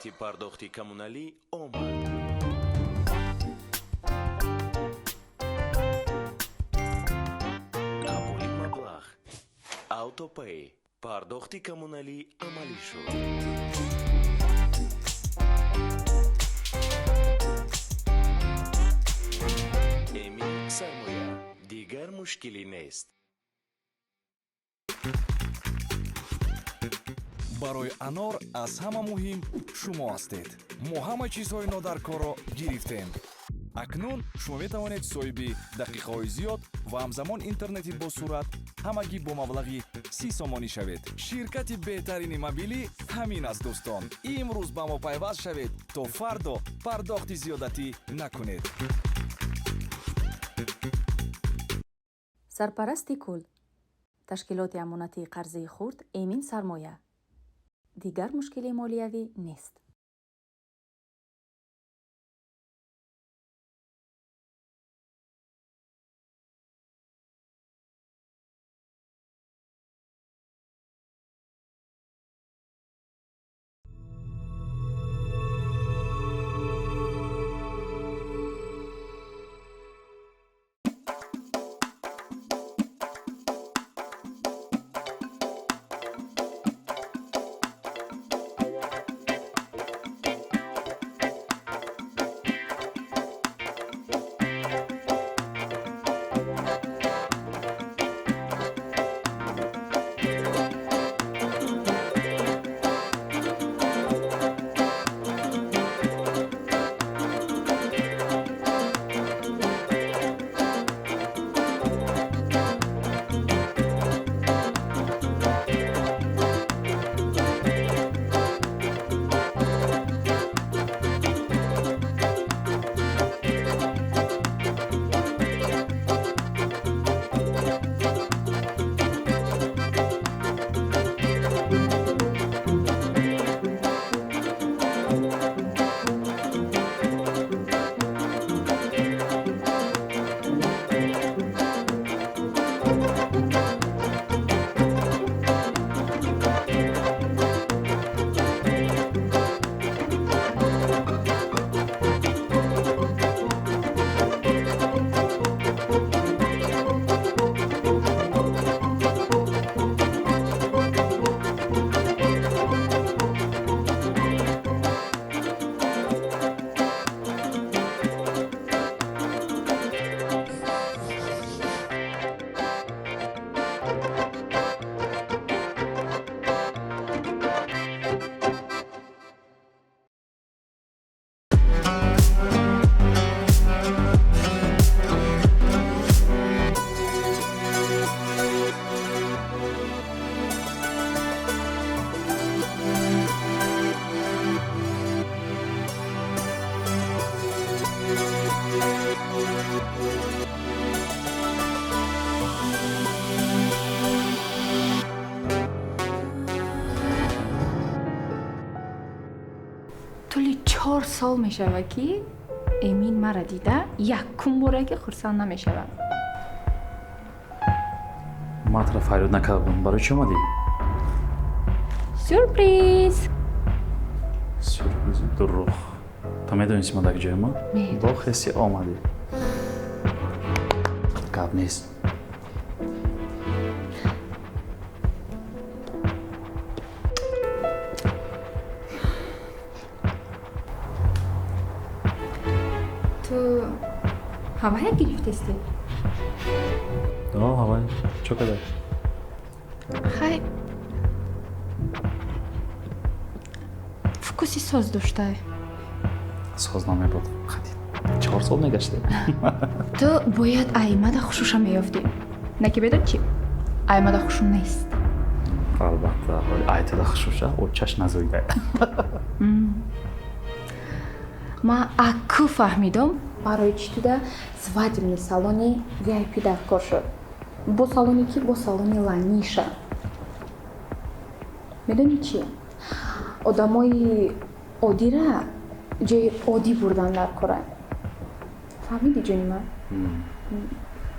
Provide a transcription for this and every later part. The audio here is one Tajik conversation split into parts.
Навбати пардохти коммуналӣ омад. Қабули маблағ. Autopay. Пардохти коммуналӣ амалӣ шуд. Эмин сармоя. Дигар мушкилӣ нест. Барои Анор аз ҳама муҳим шумо ҳастед. Мо ҳама чизҳои нодаркорро гирифтем. Акнун шумо метавонед соҳиби дақиқаҳои зиёд ва ҳамзамон интернети босуръат ҳамагӣ бо маблағи 30 сомонӣ шавед. Ширкати беҳтарини мобилӣ ҳамин аст, дӯстон. Имрӯз ба мо пайваст шавед, то фардо пардохти зиёдатӣ накунед. Сарпарасти кул: ташкилоти амонатии қарзии хурд «Эмин сармоя». Дигар мушкили молиявӣ нест. Тӯли 4 сол мешавад, ки Эмин маро дида, якум боре ки хурсанд намешавад. Ман туро фарёд накарда будам. Барои чӣ омадӣ? Сюрприз. Сюрпризи дурӯғ. Ту медонисти, ман дар ҷояма? Медонистам. Бо хеси омадӣ. Гап нест. Ту ҳавая гирифтестӣ? О, ҳавай чо кадай? Хай, вкуси соз доштай. Соз намебуд, хати 4 сол мегаште. Ту бояд аймада хушуша меёфтӣ. На ки медон чӣ, аймада хушу нест. Албатта, айтада хушуша очаш назоида. Ман акку фаҳмидом, барои чӣ туда свадебный салони VIP дар кор шуд. Бо салони ки, бо салони ланиша. Медонӣ чӣ, одамои оддира ҷои оддӣ бурдан дар кора. Фаҳмидӣ, ҷони ман?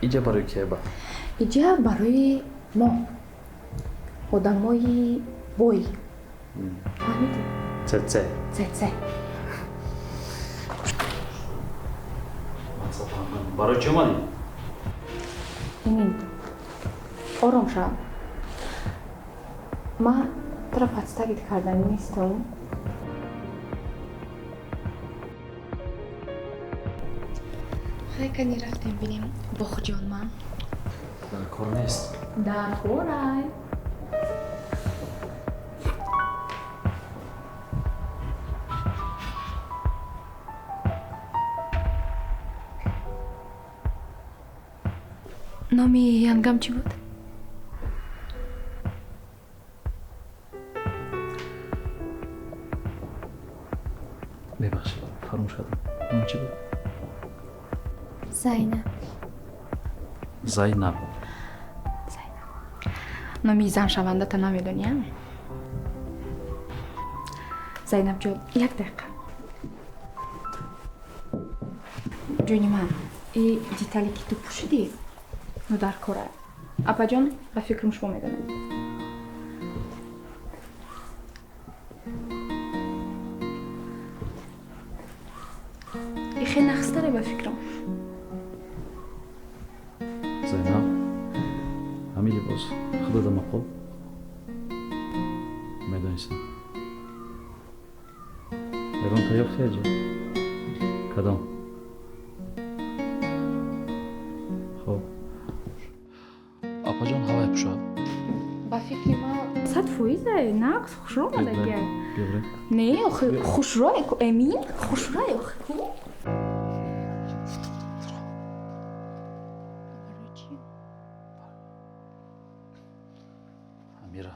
Иҷа барои кия ба? Иҷа барои мо, одамои бой. Фаҳмидӣ? ЦЦ. ЦЦ. Барои чӣ омадӣ? Эмин, ором шав. Ман туро подставить карданӣ нестам. Хай кани рафтем бинем Бохҷон ман. Дар кор нест. Дар корай. Номи янгам чӣ буд? Мебахшед, фаромӯш кардам. Ном чӣ буд? Зайнаб. Зайнаб. Зайнаб. Номи заншавандата намедонӣ, а? Зайнабҷон, як дақиқа. Ҷони ман, и детале ки ту пӯшидӣ, ну дар кора. Апаҷон, ба фикрам шумо медонед. И хеле нақстаре ба фикрам. Зайнаб, ҳамин либос худада мақул? Медонистам. Ягон та ёфти аҷа? Кадом? Хоб. Апаҷон ҳавай пӯшад? Ба фикри ман 100% нақс хушрӯ омадагия. Не, охи хушрӯ Эмин, хушрӯ охи ку? Амира,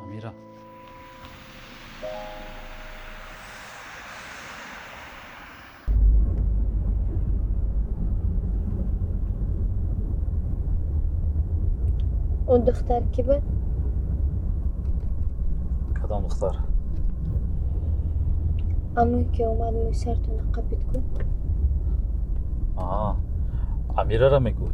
Амира. Он духтар кӣ буд? Кадом духтар? Амӯе ки омад мӯи сартона қапид ку. Аа, Амираро мегӯй?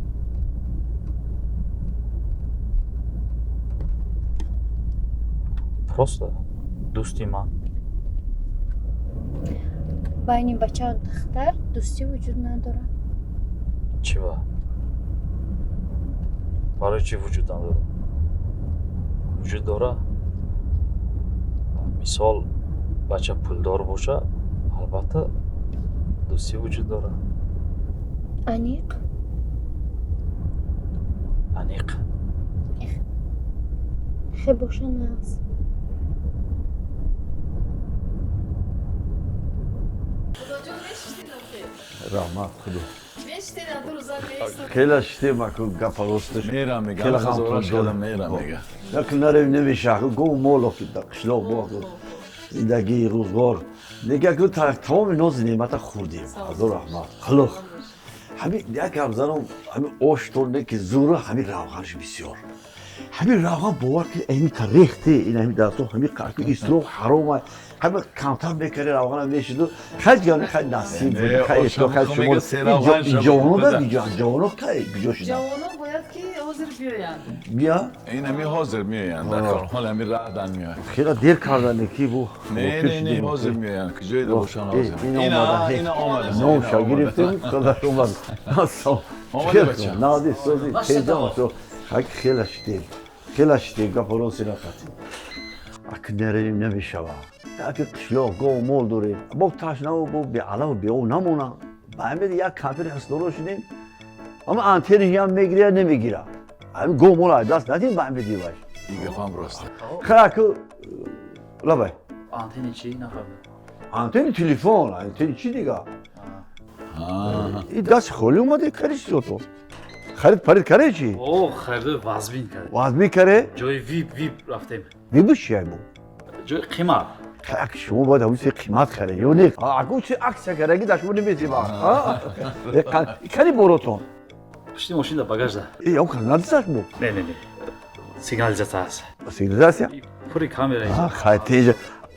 Просто дӯсти ман. Байни бачаву духтар дӯстӣ вуҷуд надорад. Чӣ ба? Барои чӣ вуҷуд надорад? Вуҷуд дорад. Мисол, бача пулдор боша, албатта дӯстӣ вуҷуд дорад. Аниқ? Аниқ. Хе боша нағз. Раҳмат худо. Хеле шитем аку гапа росташ. Мерам мега, хазораш кардам мерам мега. Як нарев намеша, гов моло ки дар қишлоқ бо зиндагии рӯзгор. Нега ку тамоми нози неъмата хӯрдем. Хазор раҳмат. Хулуқ. Ҳамин як гап занам, ҳамин ош тор не ки зура ҳамин равғанш бисёр. Ҳамин равған бовар ки ин тарехте, ин ҳамин дастҳо ҳамин қаку исроф ҳаром аст. Ҳама камтар мекарди равғана мешиду. Хай ҷони хай насиб буд, хай ишто хай шумо. Ҷавоно да ҷавоно кай куҷо шуданд? Ҷавоно бояд ки ҳозир биёянд. Бия? Ин ҳами ҳозир меоянд, дар корхона ҳами раҳдан меоянд. Хеле дер карданд ки бу. Не, не, не, ҳозир меоянд. Куҷое да бошанд ҳозир. Ина ина омада. Номша гирифтем, худаш омад. Омада бача. Нади сози тезам шо. Хай хеле шидем. Хеле шидем гапа рости нақатем. Ак наравим намешава. Як қишлоқ гов мол дорем. Бо ташнаву бо беалаву беов намонам. Ба ҳамин як кампери ҳасдоро шудем. Ама антенни ҳам мегира намегира. Ҳамин гов мол аз даст надим ба ҳамин диваш. Ин гапам рост. Хай аку лабай. Антенни чӣ нафаҳмидам? Антенни телефон, антенни чӣ дига? Ин даст холӣ омаде кари чизото. Харид парид каре чӣ? О, хариду вазбин каре. Вазбин каре? Ҷои вип вип рафтем. Вип чӣ бу? Ҷои қимат. Ак шумо бояд ҳамун чизи қимат харед ё не? Аку чи аксия кардаги дар шумо намезиба. Кани боротон? Пушти мошин дар багажда. Э, он кас надисаш бу? Не, не, не. Сигнализатсия ҳаст. Сигнализатсия? Пури камера. Хай теҷа.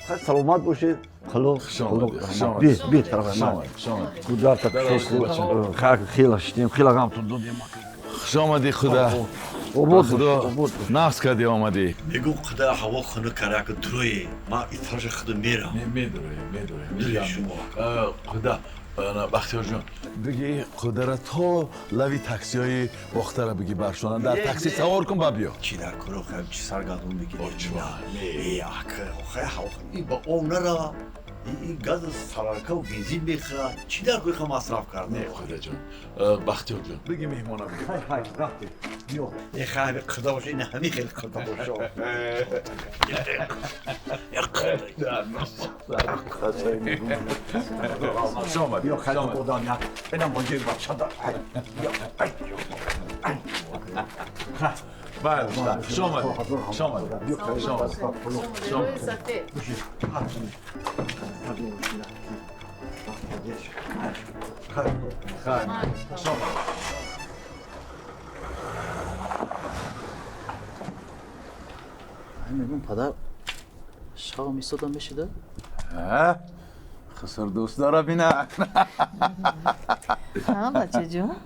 Хай саломат бошед. Хулуқ, хулуқ. Би, би тараф ман. Кударта хай хела шидем, хела ғам тун додем. Хуш омадӣ худа. Обод. Худо нафс кардӣ омадӣ. Мегӯм худо ҳаво хунук карда, ки дурое ман итроша худ мерам. Медуроем, медуроем. Дуре шумо. Худо Бахтиёрҷон, биги худара то лави таксиҳои бохтара биги баршона, дар такси савор кун ба биё. Чӣ дар кор охи, чӣ саргардон мегирӣ? Ба об нарава, ин газ сараркаву бензин мехӯрад, чӣ дар кор иха масраф карда? Не, худаҷон, Бахтиёрҷон, биги меҳмона биги. Хай, хай, рафтем. Биё. Эхай, ҳами қирда боша, ин ҳами хел қирда боша. Биё, хай, одам як. Инам бо ҷои бача да. Биё. Бале, хуш омадед. Хуш омадед. Хуш омадед. Хуш омадед. Мегӯм, падар, шав мисода мешида? Хусур дӯст дора бина. Ҳа, бачаҷон,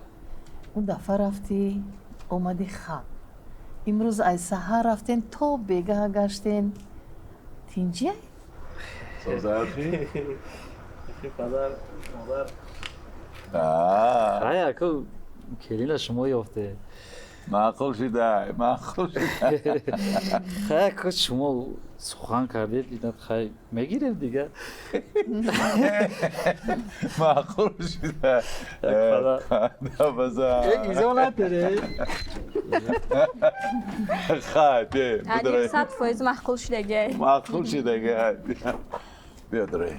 он дафъа рафтӣ, омадӣ хаб. Имрӯз аз саҳар рафтен то бегаҳ гаштен. Тинҷия? Созати? Падар, модар. Хай, аку келина шумо ёфте. Маъқул шуда, маъқул шуда. Хай, аку шумо сухан кардед, инат хай мегирем дига. Маъқул шуда. База. Изо надоре. Хай, бе, бидорай. 100% маъқул шудагай. Маъқул шудагай. Биё дорай.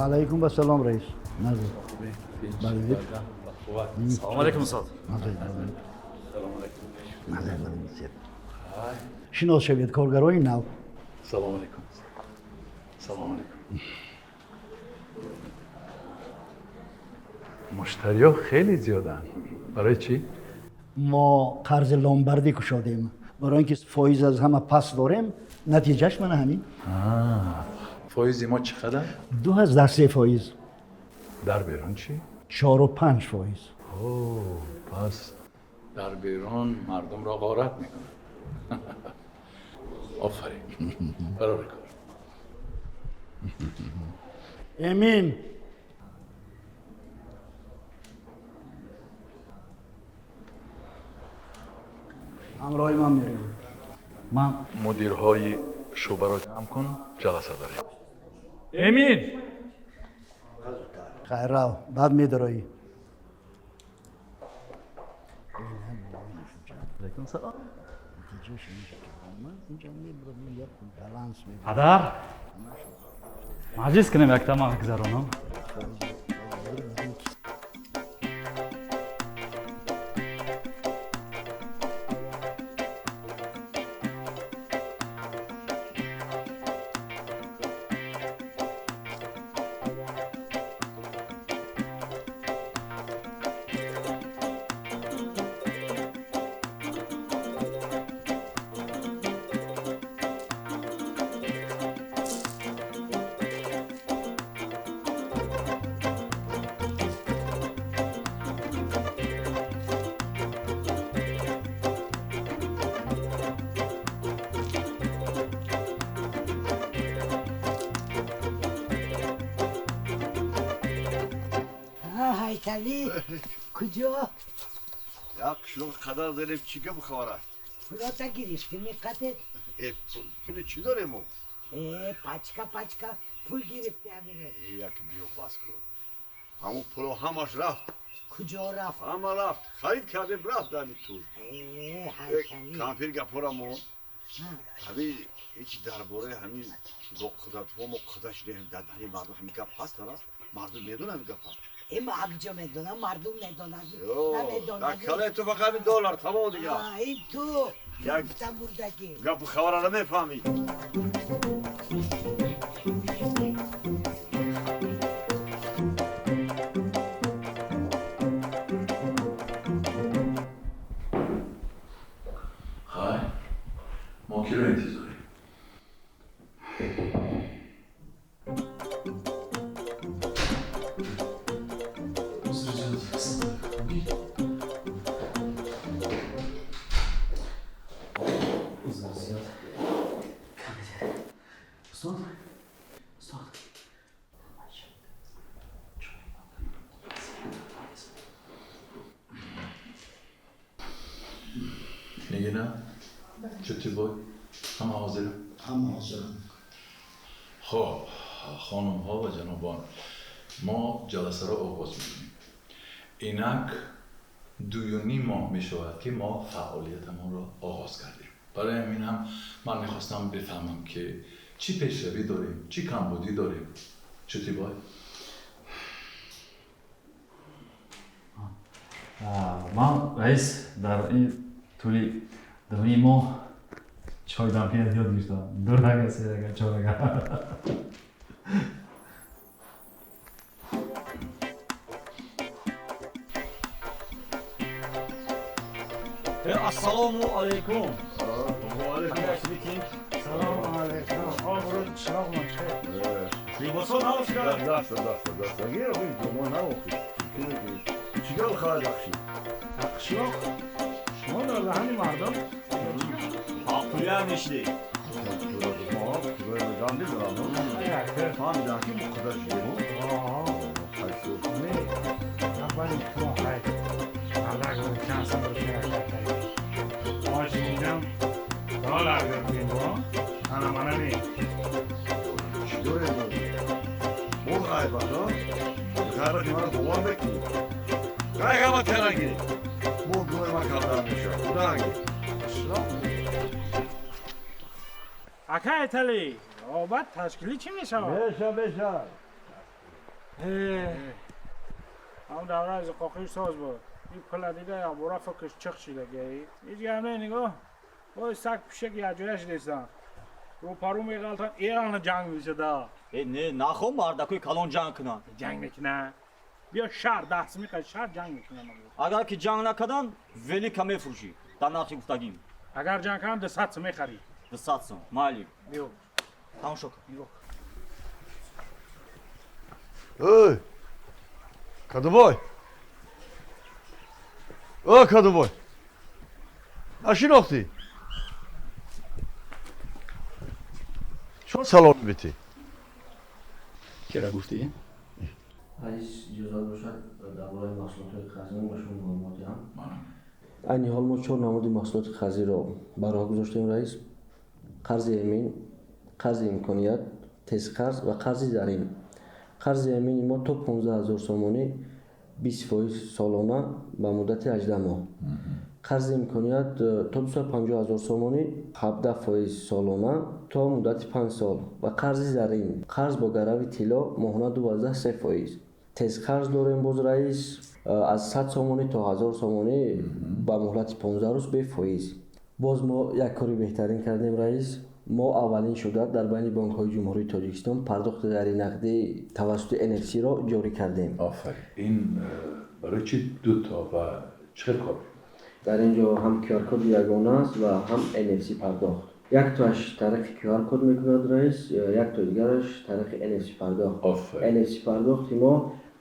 Алейкум ассалом, раис. Салом алейкум, устод. Шинос шавед, коргарои нав. Салом алейкум. Салом алейкум. Муштариҳо хеле зиёданд. Барои чӣ? Мо қарзи ломбардӣ кушодем. Барои ин ки фоиз аз ҳама паст дорем, натиҷаш мана ҳамин. Фоизи мо чӣ қадар? 2.3%. Дар берун чӣ? 4 ва 5%. О, пас дар берун мардумро ғорат мекунанд. Офарин. Барори кор. Эмин. Ҳамроҳи ман мерем. Ман мудирҳои шӯъбаро ҷамъ кун, ҷаласа дорем. Эмин! Хайр, рав, баъд медароӣ. Падар, маҷлис кунем, якта ман гузаронам. ҳайкалӣ куҷо? Як қишлоқ қадар задем, чӣ гап хабар аст? Пулота гирифтӣ меқатед? Э, пули чӣ дорем мо? Э, пачка пачка пул гирифти амире. Э, як биё бас кун. Ҳамон пуло ҳамаш рафт. Куҷо рафт? Ҳама рафт. Харид кардем, рафт ҳамин тур. Кампир гапора мо. Ҳамин ҳеҷ дар бораи ҳамин бо қудратҳо мо қудат шудем, дар даҳни мардум ҳамин гап ҳаст, раст? Мардум медонад ҳамин гапа? Ма акҷо медонам, мардум медонад. Намедонад. Дар калаи ту фақат ҳамин доллар, тамом дигар. Ин ту гуфтам бурдагӣ. Гапу хабара намефаҳмӣ. Хай, мо киро интизорем? Устод, устод. Нигина, Чутибой, ҳама ҳозирам? Ҳама ҳозирам. Хоб, хонумҳо ва ҷанобон, мо ҷаласаро оғоз мекунем. Инак 2.5 моҳ мешавад, ки мо фаъолиятамонро оғоз кардем. Барои ҳамин ҳам ман мехостам бифаҳмам, ки чӣ пешравӣ дорем, чӣ камбудӣ дорем. Чутибой? Ман, раис, дар ин тӯли 2.5 моҳ чой дампият ёд гирифтам. 2 рага, 3 рага, 4 рага. Ассалому алайкум. Салому алайкум. Обрӯ чироғ мошед. Либосҳо навошида? Даста, даста, даста. Гир, мо навохи. Чигар хала дақши? Қишлоқ? Шумо дар даҳани мардум? Ҳаққулиям нишди. Фаҳмидам, ки муқаддар шудем. Не, шумо хайр. Аллах чанд сабр мо шунидам доллар гирифтем, бо ана мана не. Чӣ дорем? Бо ғайбат, а? Ғайбати маро бовар мекунӣ? Ғайбат карагӣ. Бо гӯи ман калдар мешавад. Худаангӣ. Ака Айталӣ, обад ташкилӣ чӣ мешавад? Меша, меша. Ҳамон давраи зиқоқиш соз буд. Ин пула дида якбора фикраш чиқ шидаги. Ҳеҷ гап не, нигоҳ. Бой саг пишак якҷоя шидестан. Рӯпарӯ меғалтан, эрана ҷанг мешада. Не, нахо мардакои калон ҷанг кунанд. Ҷанг мекунанд. Биё шаҳр, даҳсими қад шаҳр ҷанг мекунанд. Агар ки ҷанг накарданд, велика мефурӯшӣ. Дар нархи гуфтагим. Агар ҷанг карданд, 200 сум мехарӣ. 200 сум, майли. Биё. Тамошо кун. Нигоҳ. Эй! Кадубой! О, Кадубой! Нашинохтӣ? Чон салом метӣ? Кира гуфтӣ? Раис, иҷозат бошад, дар бораи маҳсулотҳои қарзӣ ба шумо маълумот диҳам. Айни ҳол мо 4 намуди маҳсулоти қарзиро ба роҳ гузоштем, раис. Қарзи эмин, қарзи имконият, тезқарз ва қарзи зарин. Қарзи эмини мо то 15 000 сомонӣ 20% солона ба муддати 18 моҳ. Қарзи имконият то 250 000 сомонӣ 17% солона то муддати 5 сол ва қарзи зарин, қарз бо гарави тилло моҳона 2.3%. Тезқарз дорем боз, раис, аз 100 сомонӣ то 1000 сомонӣ ба муҳлати 15 рӯз бефоиз. Боз мо як кори беҳтарин кардем, раис. Мо аввалин шуда дар байни бонкҳои Ҷумҳурии Тоҷикистон пардохти ғайринақдӣ тавассути NFC-ро ҷорӣ кардем. Офарин. Ин барои чӣ дуто ва чӣ хел кор мекунад? Дар ин ҷо ҳам QR-код ягона аст ва ҳам NFC пардохт. Яктоаш тариқи QR-код мекунад, раис, яктои дигараш тариқи NFC пардохт. NFC пардохти мо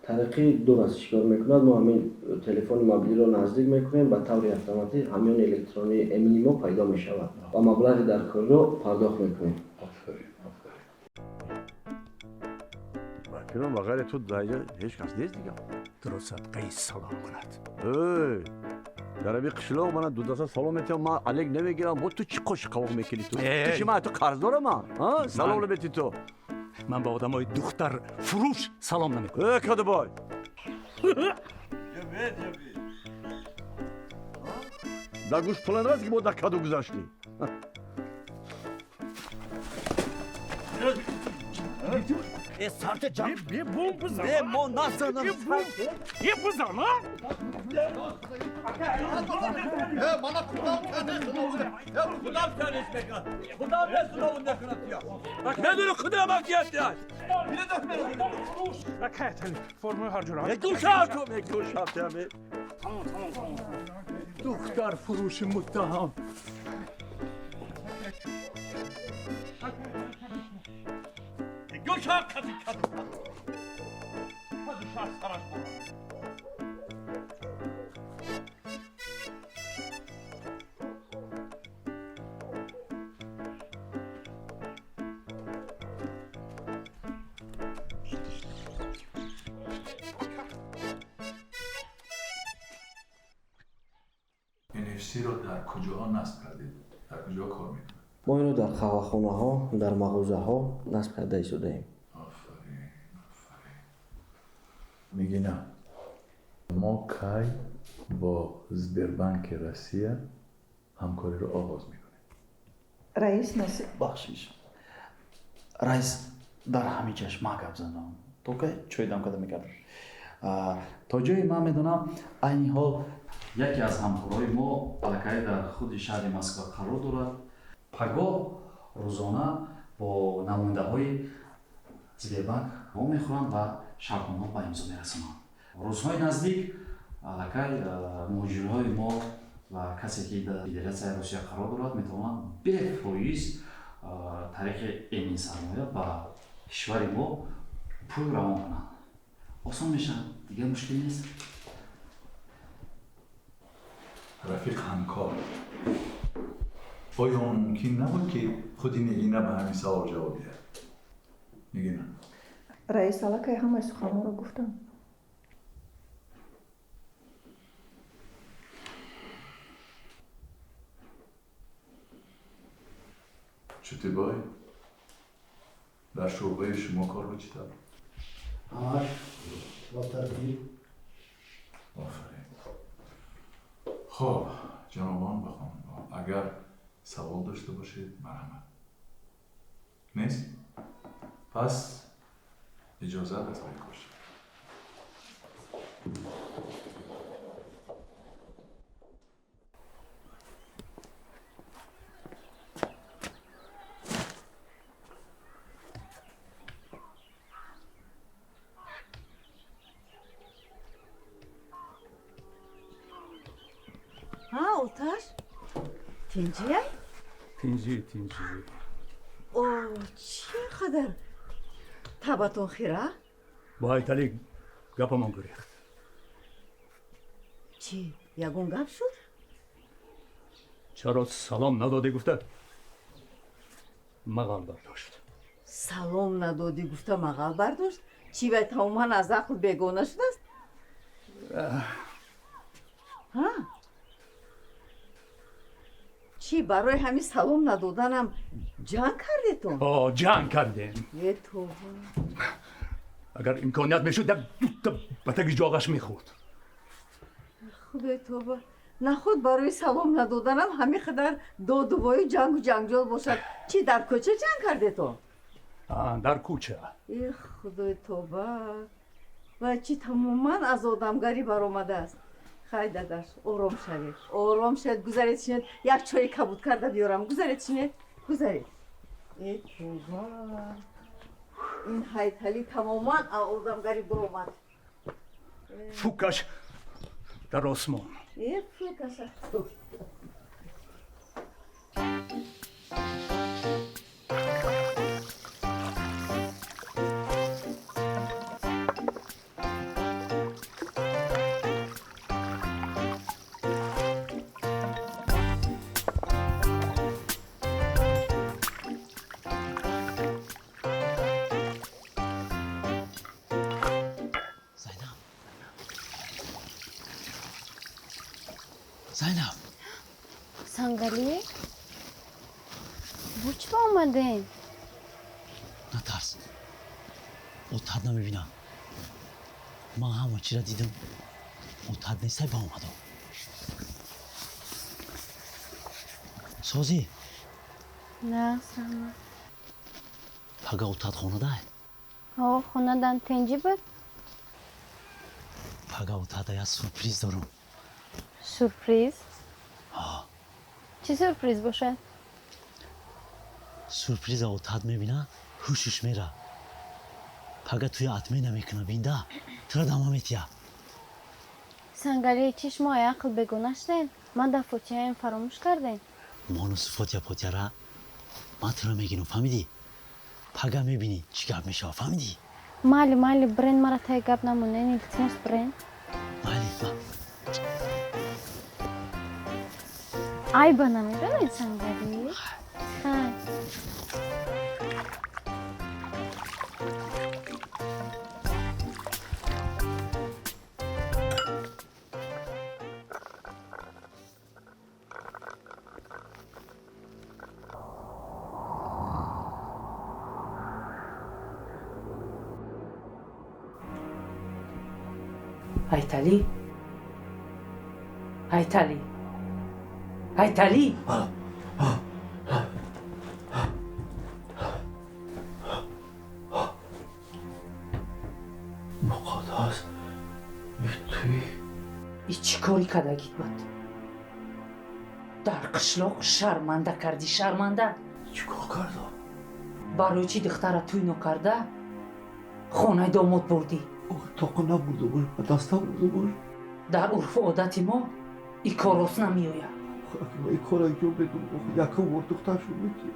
тариқи дур аст чикор мекунад? Мо ҳамин телефони мобилиро наздик мекунем, ба таври автоматӣ ҳамёни электронии эмини мо пайдо мешавад ва маблағи даркориро пардохт мекунем. Офарин, офарин. Бакирон, ба ғайри ту дар инҷо ҳеҷ кас нест дигар. Туро садқаи салом кунад. Эй, дар ҳамин қишлоқ мана ду даста салом метиҳам, ман алек намегирам. Бо ту чӣ қошиқ қавоқ мекунӣ ту? Ту чӣ, ман ту қарздорам ман? Салом наметӣ ту. Ман ба одамои духтар фурӯш салом намекунам. Э, Кадубой, Дар гӯш пула нараст ки мо дар каду гузаштем. Э, сарте ҷам. Бе бум бизан. Э, мо назанам. Е бизан, а? Э, мана худам кардес. Э, худам кардес мекунад. Худам несуновун мекунад тия. Медуни худам акият. Формуи ҳарҷура. Э, гӯшатум, э, гӯшатам. Тамом, тамом, тамом. Духтар фурӯши муттаҳам. Гӯшат кади каду. Каду шаш сараш буд. NFC-ро дар куҷоҳо насб кардед? Дар куҷоҳо кор мекунад? Мо инро дар қаҳвахонаҳо, дар мағозаҳо насб карда истодаем. Офарин, офарин. Мегина, мо кай бо Сбербанки Россия ҳамкориро оғоз мекунем? Раис насиб. Бахшиш. Раис, дар ҳамин чашм ман гап задам. То кай чой дам карда мекардам. То ҷое ман медонам, айни ҳол яке аз ҳамкорҳои мо аллакай дар худи шаҳри Москва қарор дорад. Пагоҳ рӯзона бо намояндаҳои Сбербанк вомехӯранд ва шартнома ба имзо мерасонанд. Рӯзҳои наздик аллакай муҳоҷирҳои мо ва касе ки дар Федератсияи Русия қарор дорад, метавонанд бефоиз тариқи эмин сармоя ба кишвари мо пул равон кунанд. Осон мешавад, дигар мушкил нест. Рафиқ ҳамкор, оё мумкин набуд ки худи Нигина ба ҳамин савол ҷавоб диҳад? Нигина. Раис, аллакай ҳамаи суханҳоро гуфтам. Чутибой, дар шӯъбаи шумо корро чӣ тавр? Ҳамаш бо тартиб. Офарин. Хоб, ҷанобон ва хонумҳо, агар савол дошта бошед, марҳамат. Нест? Пас иҷозат аз пай кор шавед. Ҳа, Оташ? Тинҷияй? Тинҷӣ, тинҷӣ. О, чӣ қадар табатон хира? Бо Ҳайталӣ гапамон гурехт. Чӣ, ягон гап шуд? Чаро салом надодӣ гуфта мағал бардошт. Салом надодӣ гуфта мағал бардошт? Чӣ, вай тамоман аз ақл бегона шудааст? Ҳа? Чӣ, барои ҳамин салом надоданам ҷанг кардетон? О, ҷанг кардем. Е, тоба. Агар имконият мешуд, як дута ба таги ҷоғаш мехӯрд. Худои тоба, наход барои салом надоданам ҳамин қадар додувою ҷангу ҷанҷол бошад. Чӣ, дар кӯча ҷанг кардетон? Дар кӯча. Э, худои тоба, ва чӣ тамоман аз одамгарӣ баромадааст. Хай, дадаш, ором шавед, ором шавед, гузаред шинед, як чои кабуд карда биёрам. Гузаред шинед, гузаред. Э, тоба, ин Ҳайталӣ тамоман аз одамгарӣ баромад. Фукаш дар осмон. Э, фукаш. Зайнаб. Сангалӣ? Бо чӣ омадем? Натарс. Отар намебинам. Ман ҳама чира дидам, мутад нестай, ба омадам. Созӣ? На, раҳмат. Пага утад хонадай? Ҳо, хонадан. Тенҷӣ буд? Пага утада як сюрприз дорам. Сюрприз? Чӣ сюрприз бошад? Сюрприза отад мебина, ҳушаш мера. Пага туя отмена мекуна, бинда, тура дама метия. Сангалии, чӣ шумо ақл бегона шудем? Ман дар фотиҳаем фаромӯш кардем? Монусу фотия потияра ман тура мегирам, фаҳмидӣ? Пага мебинӣ, чӣ гап мешава, фаҳмидӣ? Майли, майли, брен, мара таи гап намонен, илтимос, брен. Майли. Айба намедонед, Сангалӣ? Хай. Айталӣ, Айталӣ, Айталӣ! Муқаддас, туи? И чӣ корӣ кардагит буд? Дар қишлоқ шарманда кардӣ, шарманда. Чӣ кор кардам? Барои чӣ духтара тӯй нокарда хонаи домод бурдӣ? Тоқа набурда бош, ба даста бурда бош. Дар урфу одати мо и кор рост намеояд. И кора ҷо медонам, якум бор духтар шуд ки.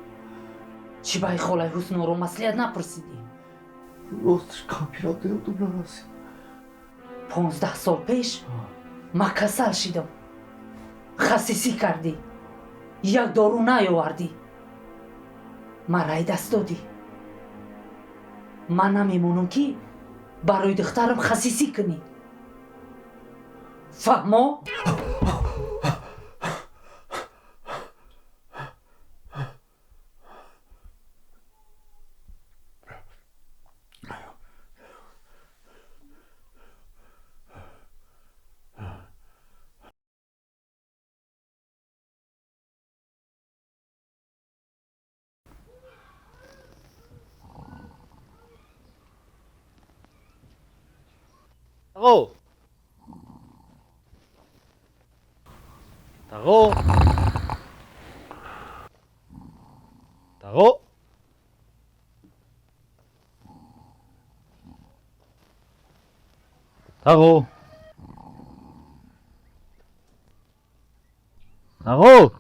Чӣ ба и холаи Ҳусноро маслиҳат напурсидӣ? Росташ, кампирам деёдум нарасид. 15 сол пеш ман касал шидам, хасисӣ кардӣ, як дору наёвардӣ, ман рай даст додӣ. Ман намемонам, ки барои духтарам хасисӣ кунӣ, фаҳмо? Тағо! Тағо! Тағо! Тағо! Тағо!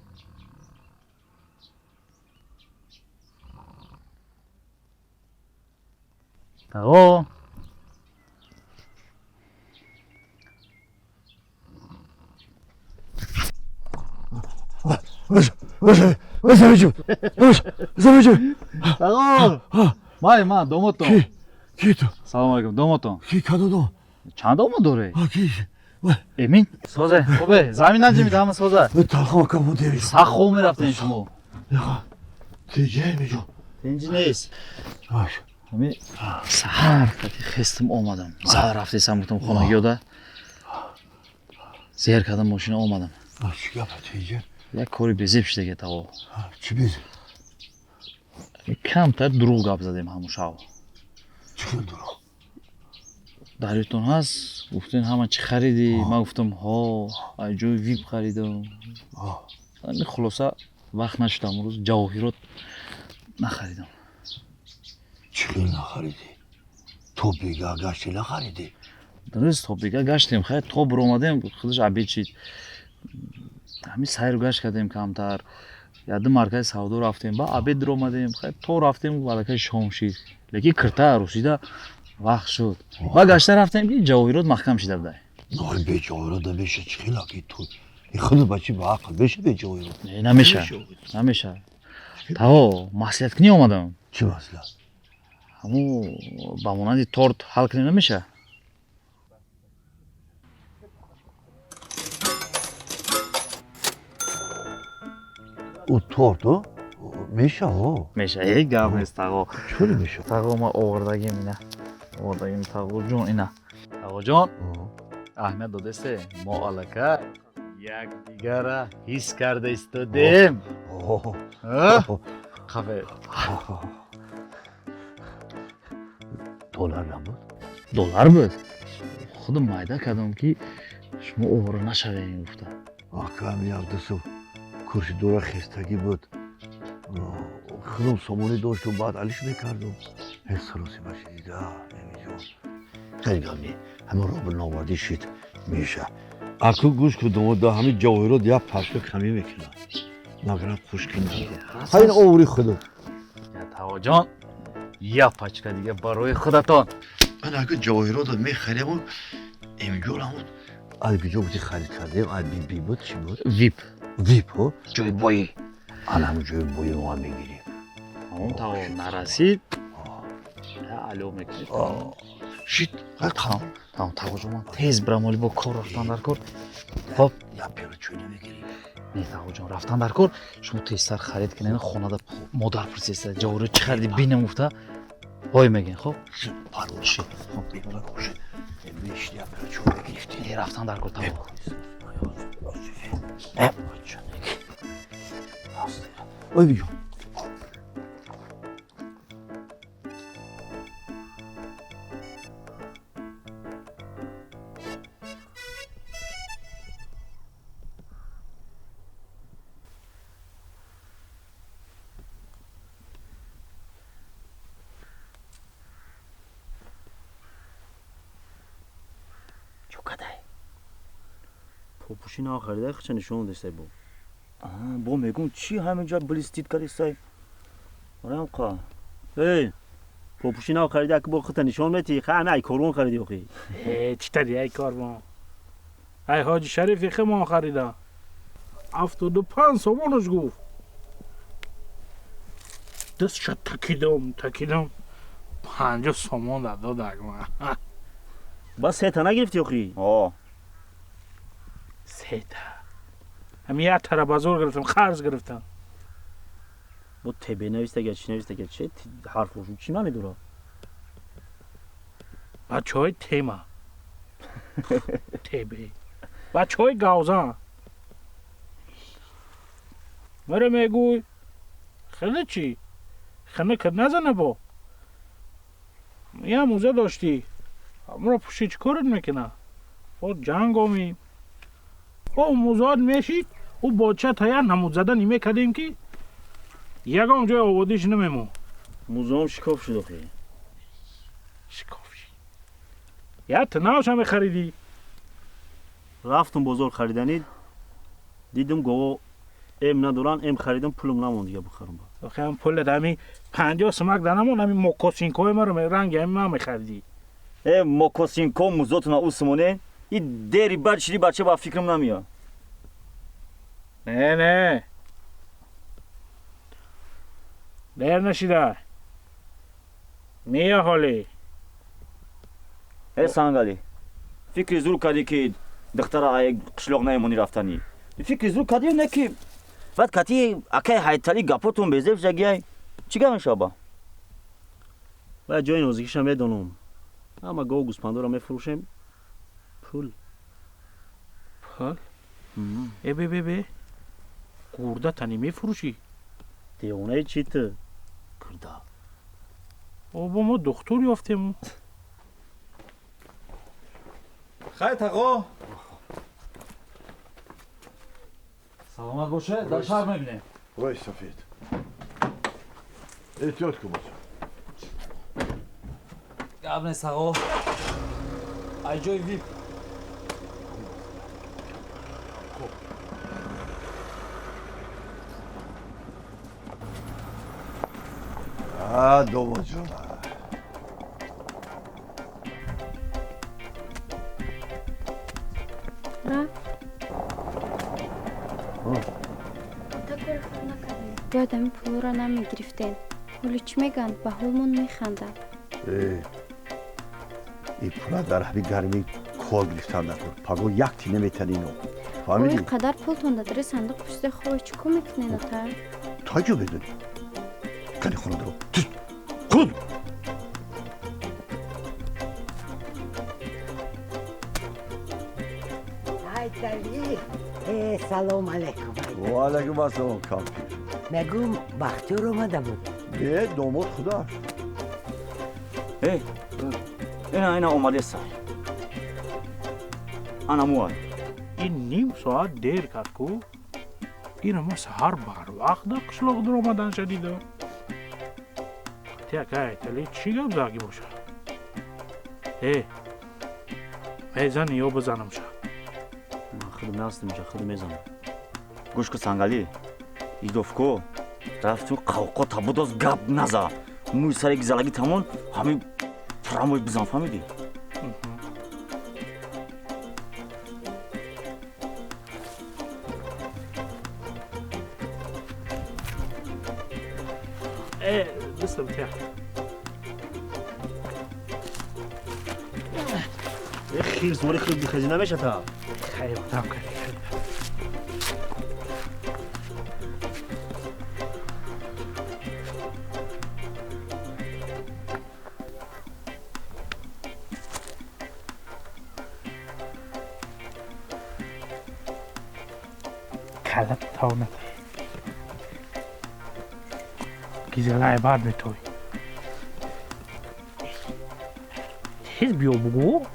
Тағо! Тағо! Май, ман домотон. Ки ту? Салом алейкум, домотон. Ки кадодо? Чанд домот доред? Ки? Эмин? Созе, хубе, замин наҷимид, ҳама соза. Талхо кабо дери. Сахт хоб мерафтен шумо. Тиҷе миҷо. Тинҷи нест. Ҳами саҳар қати хестим омадам. Зар рафтесам, гуфтам хонагиёда. Зер кардам мошина, омадам. Чӣ гап, тиҷе? Як кори безеб шидаге, тағо. Чӣ безеб? Камтар дурӯғ гап задем ҳамун шав. Чӣ хел дурӯғ? Дарётон ҳаст, гуфтен ҳама чӣ харидӣ? Ман гуфтам, ҳо, аз ҷои вип харидам. Ами хулоса, вақт нашуд, ҳамун рӯз ҷавоҳирот нахаридам. Чӣ хел нахаридӣ? То бега гашти, нахаридӣ? Дуруст, то бега гаштем, хайр, то биромадем, худаш обед шид. Ҳамин сайру гашт кардем камтар, яду маркази савдо рафтем, ба обед диромадем, хайр, то рафтем, аллакай шом шид. Лекин кирта русида вақт шуд. Ба гашта рафтем, ки ҷавоҳирот маҳкам шида будай. Ой, бе ҷавоҳирот намеша, чӣ хел аки ту? И худи бачи ба ақл меша бе ҷавоҳирот? Не, намеша, намеша. Таҳо, маслиҳат кунӣ омадам. Чӣ маслиҳат? Ҳамун ба монанди торт ҳал кунем, намеша? Ӯ торт меша, ҳо. Меша, ҳеҷ гап нест, тағо. Чӣ меша? Тағо, ман овардагим ина. Овардагим, тағо ҷон, ина. Тағоҷон, аҳамият додесте, мо аллакай якдигара ҳис карда истодем. Қафе. Доллар набуд? Доллар буд. Худам майда кардам, ки шумо овора нашавем гуфта. Акам якдусу курси дура хестагӣ буд. Худам сомонӣ доштум, баъд алиш мекардум. Ҳеҷ сароси машидида эмиҷон. Хеле гап не, ҳамин робил номардӣ шид меша. Аку гӯш кун, домода, ҳамин ҷавоҳирот як пашка камӣ мекунад. Магар хушки надор. Ҳамин оври худат. Тағоҷон, як пачка дига барои худатон. Ман аку ҷавоҳиротро мехарем, эмиҷон ҳамун аз куҷо бути харид кардем, аз биби буд, чӣ буд? Вип. Вип, ҳо? Ҷои боӣ. Ана ҳамун ҷои боӣ мо мегирем. Ҳамон тағо нарасид, алё мекунед. Шит, тамом, тамом, тағоҷон, ман тез бирам, оли бо кор рафтан дар кор. Хоб. Як пиёла чой намегирӣ? Не, тағоҷон, рафтан дар кор, шумо тезтар харид кунед, хонада модар пурсиста, ҷавоҳирот чӣ хариди бинам гуфта, ҳой мегӯен, хоб? Парво шид. Хоб, мешид, як пиёла чой мегирифтӣ. Не, рафтан дар кор, тағо. Ой, биҷон. Попуши нав харида, хича нишон дестай бо. Бо мегум, чӣ ҳаминҷа блистит кардистай? Орам қа. Эй, попуши нав харида, ки бо хита нишон мети, ха ами ай корвон хариди охи. Э, чӣ тари ай корвон? Ай ҳоҷи шарифи химон харида. 75 сомонаш гуфт. Дастша такидам, такидам. 50 сомон дод ма. Бас сета нагирифти охи? О. Сета. Ҳами як тара базор гирифтам, қарз гирифтам. Бо тебе навистага, чӣ навистага, че ҳарфошу чӣ маъне дорад? Бачаҳои тема. Тебе. Бачаҳои гавзан. Маро мегӯй, хеле чӣ? Хеле кад назана бо. Я мӯза доштӣ. Амро пушти чӣ корат мекуна? Бо ҷанг омӣ. О музоат мешид, ӯ боча таяр намуд зада нимекардем, ки ягон ҷои ободиш намемонд. Музоам шикоф шуд охи. Шикоф шид. Як тинавша мехаридӣ. Рафтум бозор хариданӣ, дидум гово эм надоранд, эм харидам, пулум намонд дига бихарам. Охи ҳам пулат ҳами 50 сумак да намонд, ҳами мокосинкои маро ранги ҳами ман мехаридӣ. Э, мокосинко музотуна усмоне, и дери бад шиди бача ба фикрам намеяд. Не, не. Дер нашида. Мея ҳоле. Э, Сангали, фикри зур кардӣ, ки духтара ай қишлоқ намемонӣ рафтанӣ. Фикри зур кардӣ, не ки баъд кати акай ҳайталӣ гапотон безеб шагиай. Чӣ гап мешава? Баъд ҷои нозикиша медонам. Ҳама гову гӯспандоро мефурӯшем. Пул. Пул? Э, бе, бе, бе. Гурда тани мефурӯшӣ? Девонаи чӣ ту? Гурда. Обо мо духтур ёфтем. Хай, тағо. Саломат боше, дар шаҳр мебинем. Рой сафед. Эҳтиёт кун бача. Гап нест, тағо. Ай ҷои вип. Домоҷон. Ата, кори хуб накардем. Бояд ҳамин пулҳоро намегирифтем. Ҳоло чӣ мегӯянд? Ба ҳолмон механданд. Э, и пула дар ҳамин гармӣ кор гирифтан накун. Паго як ти наметани ино. Фаҳмидӣ? Ой, қадар пултон дар дари сандуқ пӯшида хобе чӣ кор мекунед, ата? Та ҷо медонӣ? Кани хонадро. Худ! Ҳайталӣ. Э, салом алейкум. Ва алайкум ассалом, кампир. Мегӯм, Бахтиёр омада буд? Не, домод худаш. Э, ина ина омадеса. Ана муай. Ин ним соат дер кард ку. Ина ма саҳар барвақт дар қишлоқ дуромаданша дидам. Ти ака Ҳайталӣ чӣ гап заги бошад? Э, мезани ё бизанамша? Ман худ меастам инҷа, худ мезанам. Гӯш ку, Сангалӣ. Идовко. Рафту қавқо табудоз гап наза. Мӯи сари гизалаги тамон ҳамин прамои бизан, фаҳмидӣ? Э, бистам тя. Хирс мори худ бихезӣ намешата. Хайр, дам кардӣ. Калат тавонад. Гизалай бад метой. Тез биё бугӯ.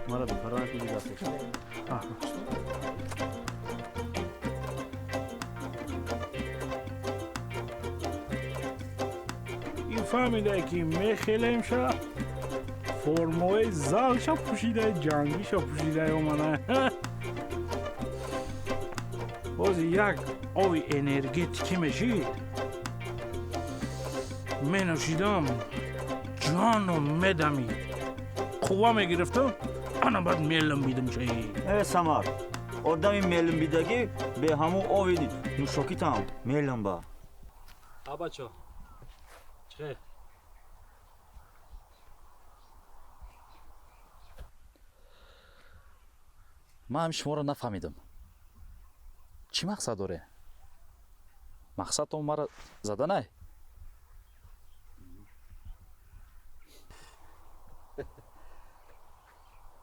Мара бепарва накунӣ даст. Ин фаҳмида, ки мехелемша, формаи залша пӯшида, ҷангиша пӯшида омада. Боз як ови энергетикӣ мешид, менӯшидам, ҷону медамид, қувва мегирифтам, ана баъд мелумбидам шаи. Э, Самар, одами мелумбидагӣ бе ҳамун ови нӯшокитам мелумба. А бачо. Чихел? Ман ҳам шуморо нафаҳмидам. Чӣ мақсад доре? Мақсадтон маро заданай?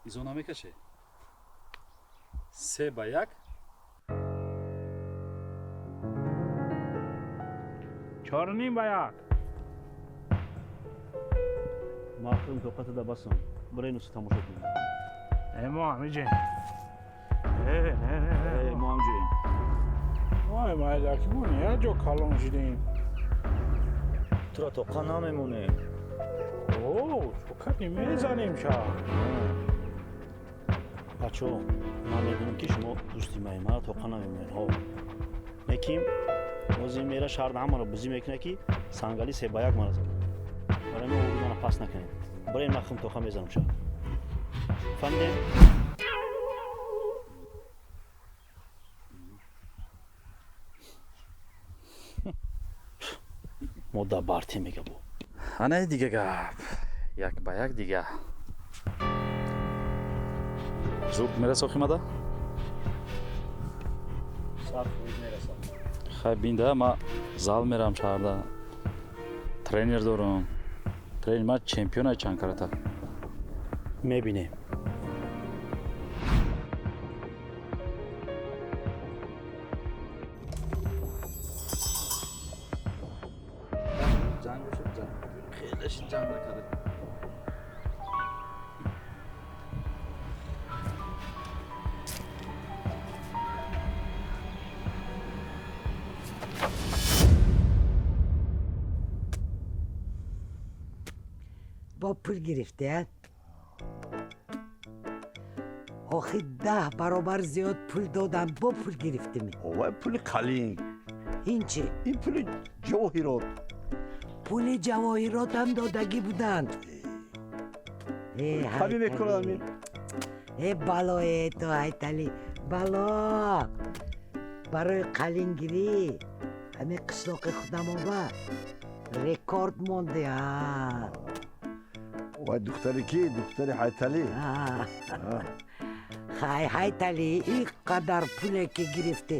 Изо намекаше? 3-1? 4.5-1. Ман худам тоқата да басам. Барои нусу тамошо кунем. Э, мо ҳамиҷем. Э, не, не, не. Э, мо ҳамҷоем. Вай, майдаки буни, як ҷо калон шидем. Тура тоқа намемонем. О, чокати мезанем ша. Бачо, ман медонам, ки шумо дӯсти маи, мара тоқа намемонед. Ҳо. Лекин бози мера шаҳрда ҳамаро бузӣ мекунад, ки Сангалӣ 3-1 мара зад. Барои мо обрӯи мана паст накунед. Барои ман худам тоқа мезанам ша. Фаҳмидем? Мо да барте мега бу. Анаи дига гап. 1-1 дига. Зуд мераса охимада? 100% мерасам. Хай бинда, ма зал мерам шаҳрда. Тренер дорам. Тренер ма чемпионай чанд карата. Мебинем. Ҷанг бошад, ҷанг. Хеле шид ҷанг накарда. Бо пул гирифтия? Охи, 10 баробар зиёд пул додам, бо пул гирифтими? Овай, пули қалинг. Ин чӣ? Ин пули ҷавоҳирот. Пули ҷавоҳиротам додагӣ буданд. Э, Қабӣ мекунад амин. Э, балое ту, Ҳайталӣ, бало. Барои қалингирӣ ҳамин қишлоқи худамоба рекорд монде, а. Вай, духтари ки? Духтари Ҳайталӣ. Хай, Ҳайталӣ, ин қадар пуле ки гирифтӣ,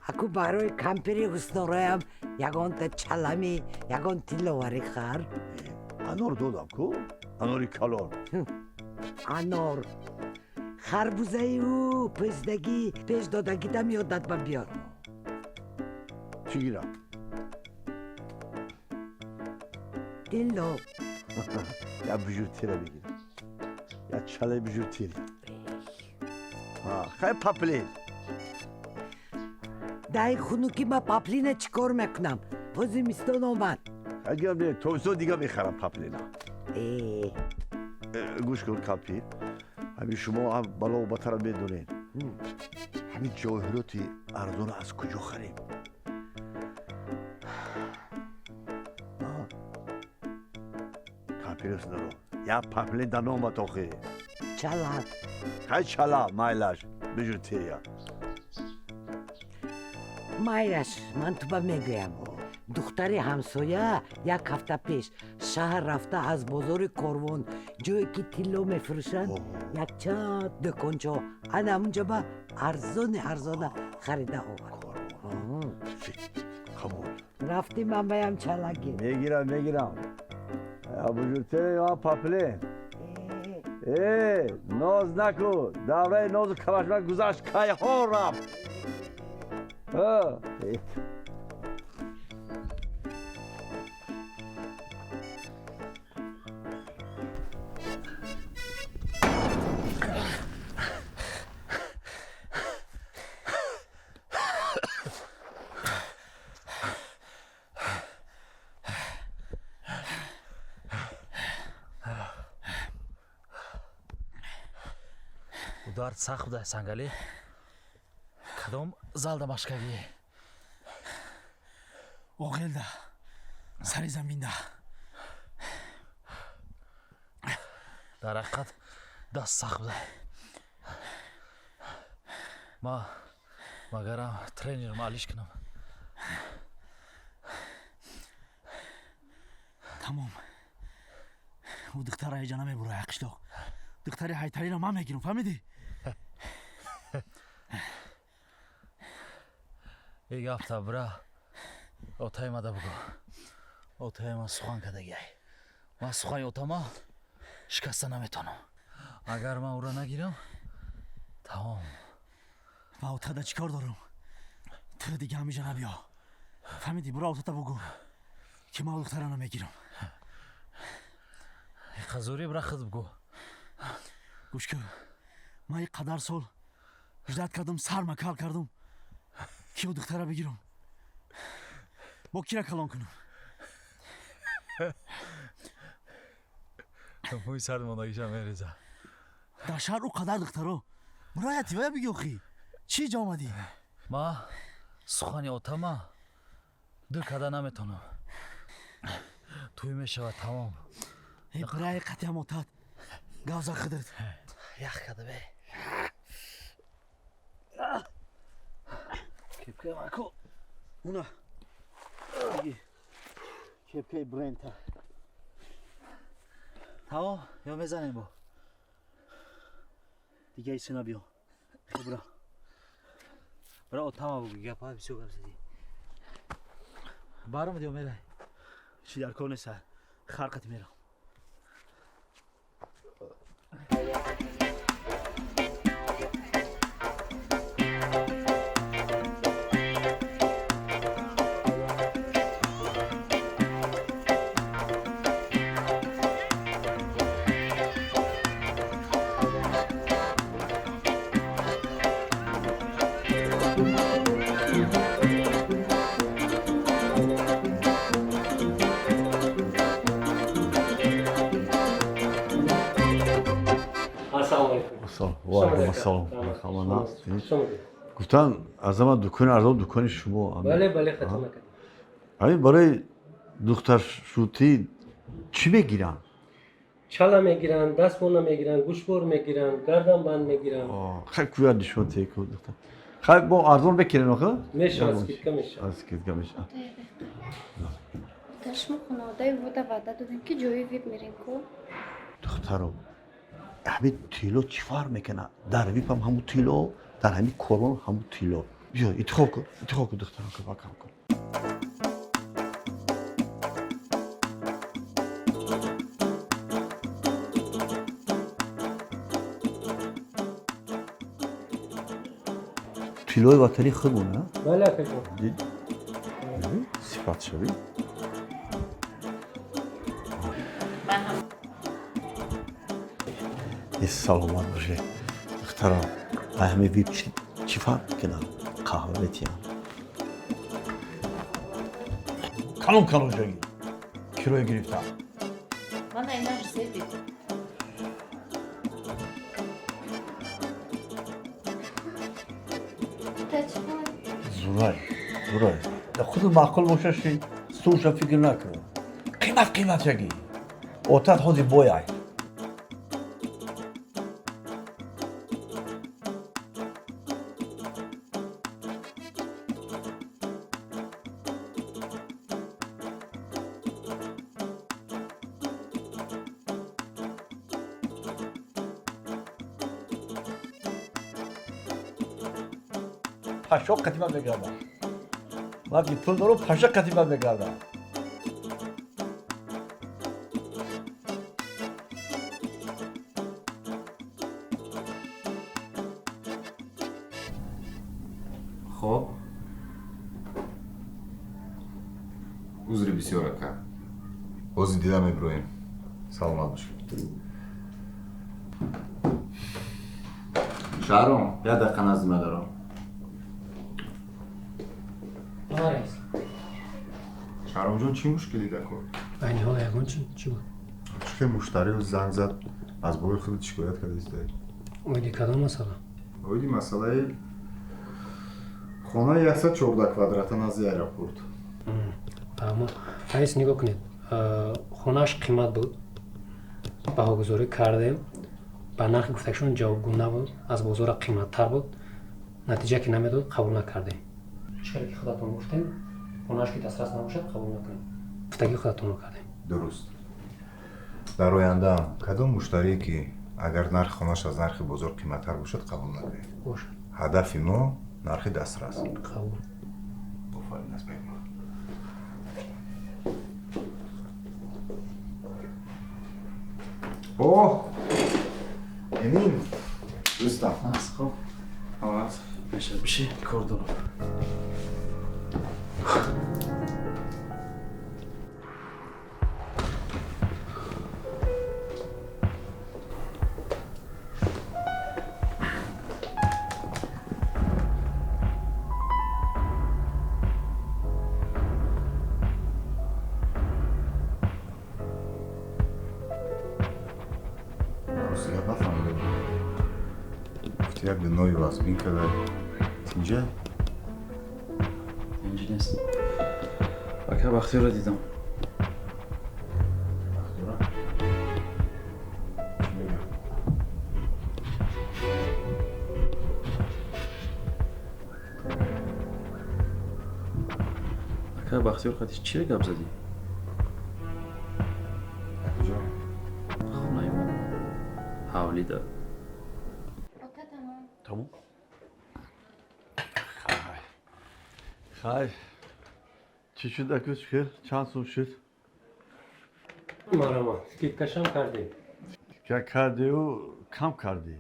Аку барои кампири ҳуснороям ягонта чалами, ягон тилловарӣ хар. Анор додам ку, анори калон. Анор. Харбузаи ӯ пӯзидагӣ пеш додагитам ёдат ба биёр. Чӣ гирам? Тилло. Я бижутира бигирам. Я чалаи бижутира. Хай паплин. Дай хунукӣ ма паплина чӣ кор мекунам? Бо зимистон омад. Хай гирам, не, тобистон дига мехарам паплина. Гӯш кун, кампир. Ҳамин шумо ҳам балову батара медонед. Ҳамин ҷавоҳироти арзона аз куҷо харем? Кампир ҳуснуро, як паплин дар номат охӣ. Чала. Хай чала, майлаш, бижутия. Майлаш, ман туба мегӯям. Духтари ҳамсоя як ҳафта пеш шаҳр рафта аз бозори Корвон, ҷое ки тилло мефурӯшанд, якчанд дукончо ана ҳамунҷо ба арзони арзона харида овард. Қабул. Рафтӣ ман баям чала гир. Мегирам, мегирам. Бижутия ё паплин. Э, ноз накун. Давраи нозу калашмак гузашт, кайҳо рафт. Удард сахт буда, Сангалӣ. Кадом залда машқкардӣ? Оғелда, сари заминда. Дар ҳақиқат даст сахт буда. Ма магарам тренерам алиш кунам. Тамом. Ӯ духтара ҳеҷа намебурад қишлоқ. Духтари ҳайталиро ман мегирам, фаҳмидӣ? Эй гапта бира отаи мада бугӯ. Отаи ман сухан кардагиай. Ман сухани отама шикаста наметавонам. Агар ман ӯро нагирам, тамом. Ба отада чӣ кор дорам? Ту дига ҳамиҷа набиё. Фаҳмидӣ? Бура отата бугӯ, ки ман духтара намегирам. Қазурӣ бира худ бугӯ. Гӯш кун. Ман ин қадар сол ждат кардам, сарма кал кардам, ки ӯ духтара бигирам. Бо кира калон кунам? Мӯи сар мондагиша мереза. Дар шаҳр ӯ қадар духтаро. Бурояти вая биги охӣ. Чӣ ҷо омадӣ? Ма сухани отама дил карда наметавонам. Тӯй мешавад, тамом. Э, бирай қатъиам отат. Гавза худат. Ях карда бе. Кепкаи маку. Уна. Биги. Кепкаи брента. Тамом ё мезанем бо? Дига исина биё. Хебра. Бира отама бугӯ, гапа бисёр гап задӣ. Баромад ё мерай? Чӣ дар кор нест, харқати мерам. Ваалайкум ассалом. Гуфтан аз ама дукони арзон дукони шумо. Бале, бале, хато накардем. Ҳамин барои духтаршутӣ чӣ мегиранд? Чала мегиранд, дастмона мегиранд, гӯшвор мегиранд, гарданбанд мегиранд. Хай кӯяд нишон теку духтар. Хай бо арзон бекирем охи? Мешавад, скидка мешавад. Скидка мешавад. Дар шумо хонаводаи вода ваъда додем, ки ҷои вип мерем ку? Духтаро, ҳамин тилло чӣ фарқ мекунад? Дар випам ҳамун тилло, дар ҳамин корвон ҳамун тилло. Биё, интихоб кун, интихоб кун, духтарам, кӯмакам кун. Тиллои ватани худмон, а? Бале, акаҷон. Дид? Сифат шавӣ. Саломат бошед, духтарам. Ай ҳами вип чӣ фарқ мекунад? Қаҳва метиҳам. Калон калон шаги. Кироя гирифтам. Мана инаш зеби. Зурай, зурай. Худ маъқул бошад, ши сумша фикр накун. Қимат қимат шаги. Отат ҳози бояй. Пашо қатима мегардам. Ман ки пул дорам, паша қатима мегардам. Хоб, узри бисёр, ака, ҳозир дида мебироем. Саломат бошед. Шаҳром, як дақиқа назди ма даром. Шаҳромҷон, чӣ мушкилӣ дар кор? Айни ҳол ягон чи. Чӣ буд? Чӣ хел муштарио занг зад, аз бораи худат шикоят карда истоӣ. Оиди кадом масъала? Оиди масъалаи хонаи 114 квадрата назди аэропорт. Фаҳмо. Раис, нигоҳ кунед, хонааш қимат буд, баҳогузорӣ кардем, ба нархи гуфтагишон ҷавобгӯ набуд, аз бозора қиматтар буд, натиҷа ки намедод, қабул накардем. Чӣ хеле ки худатон гуфтем, хонааш ки дастрас набошад, қабул накунем. Гуфтагии худатонро кардем. Дуруст. Дар ояндаам кадом муштарие ки агар нархи хонааш аз нархи бозор қиматтар бошад, қабул накунед. Бошад. Ҳадафи мо нархи дастрас. Қабул. Офарин, аз бек. О, Эмин, дӯстам. Хоб. Мешад, биши, кор дорам. Як бинои вазбин карда. Тинҷа? Тинҷ нест. Ака, Бахтиёрро дидам. Бахтиёра? Чӣ мегӯяд? Ака, Бахтиёр қати чӣ гап задӣ? Куҷо? Хонаи мо. Ҳавлида. Тамом? Хай. Чӣ шуд, аку, чӣ хел? Чанд сум шуд? Марама, скидкашам кардем. Скидка кардиу кам кардӣ.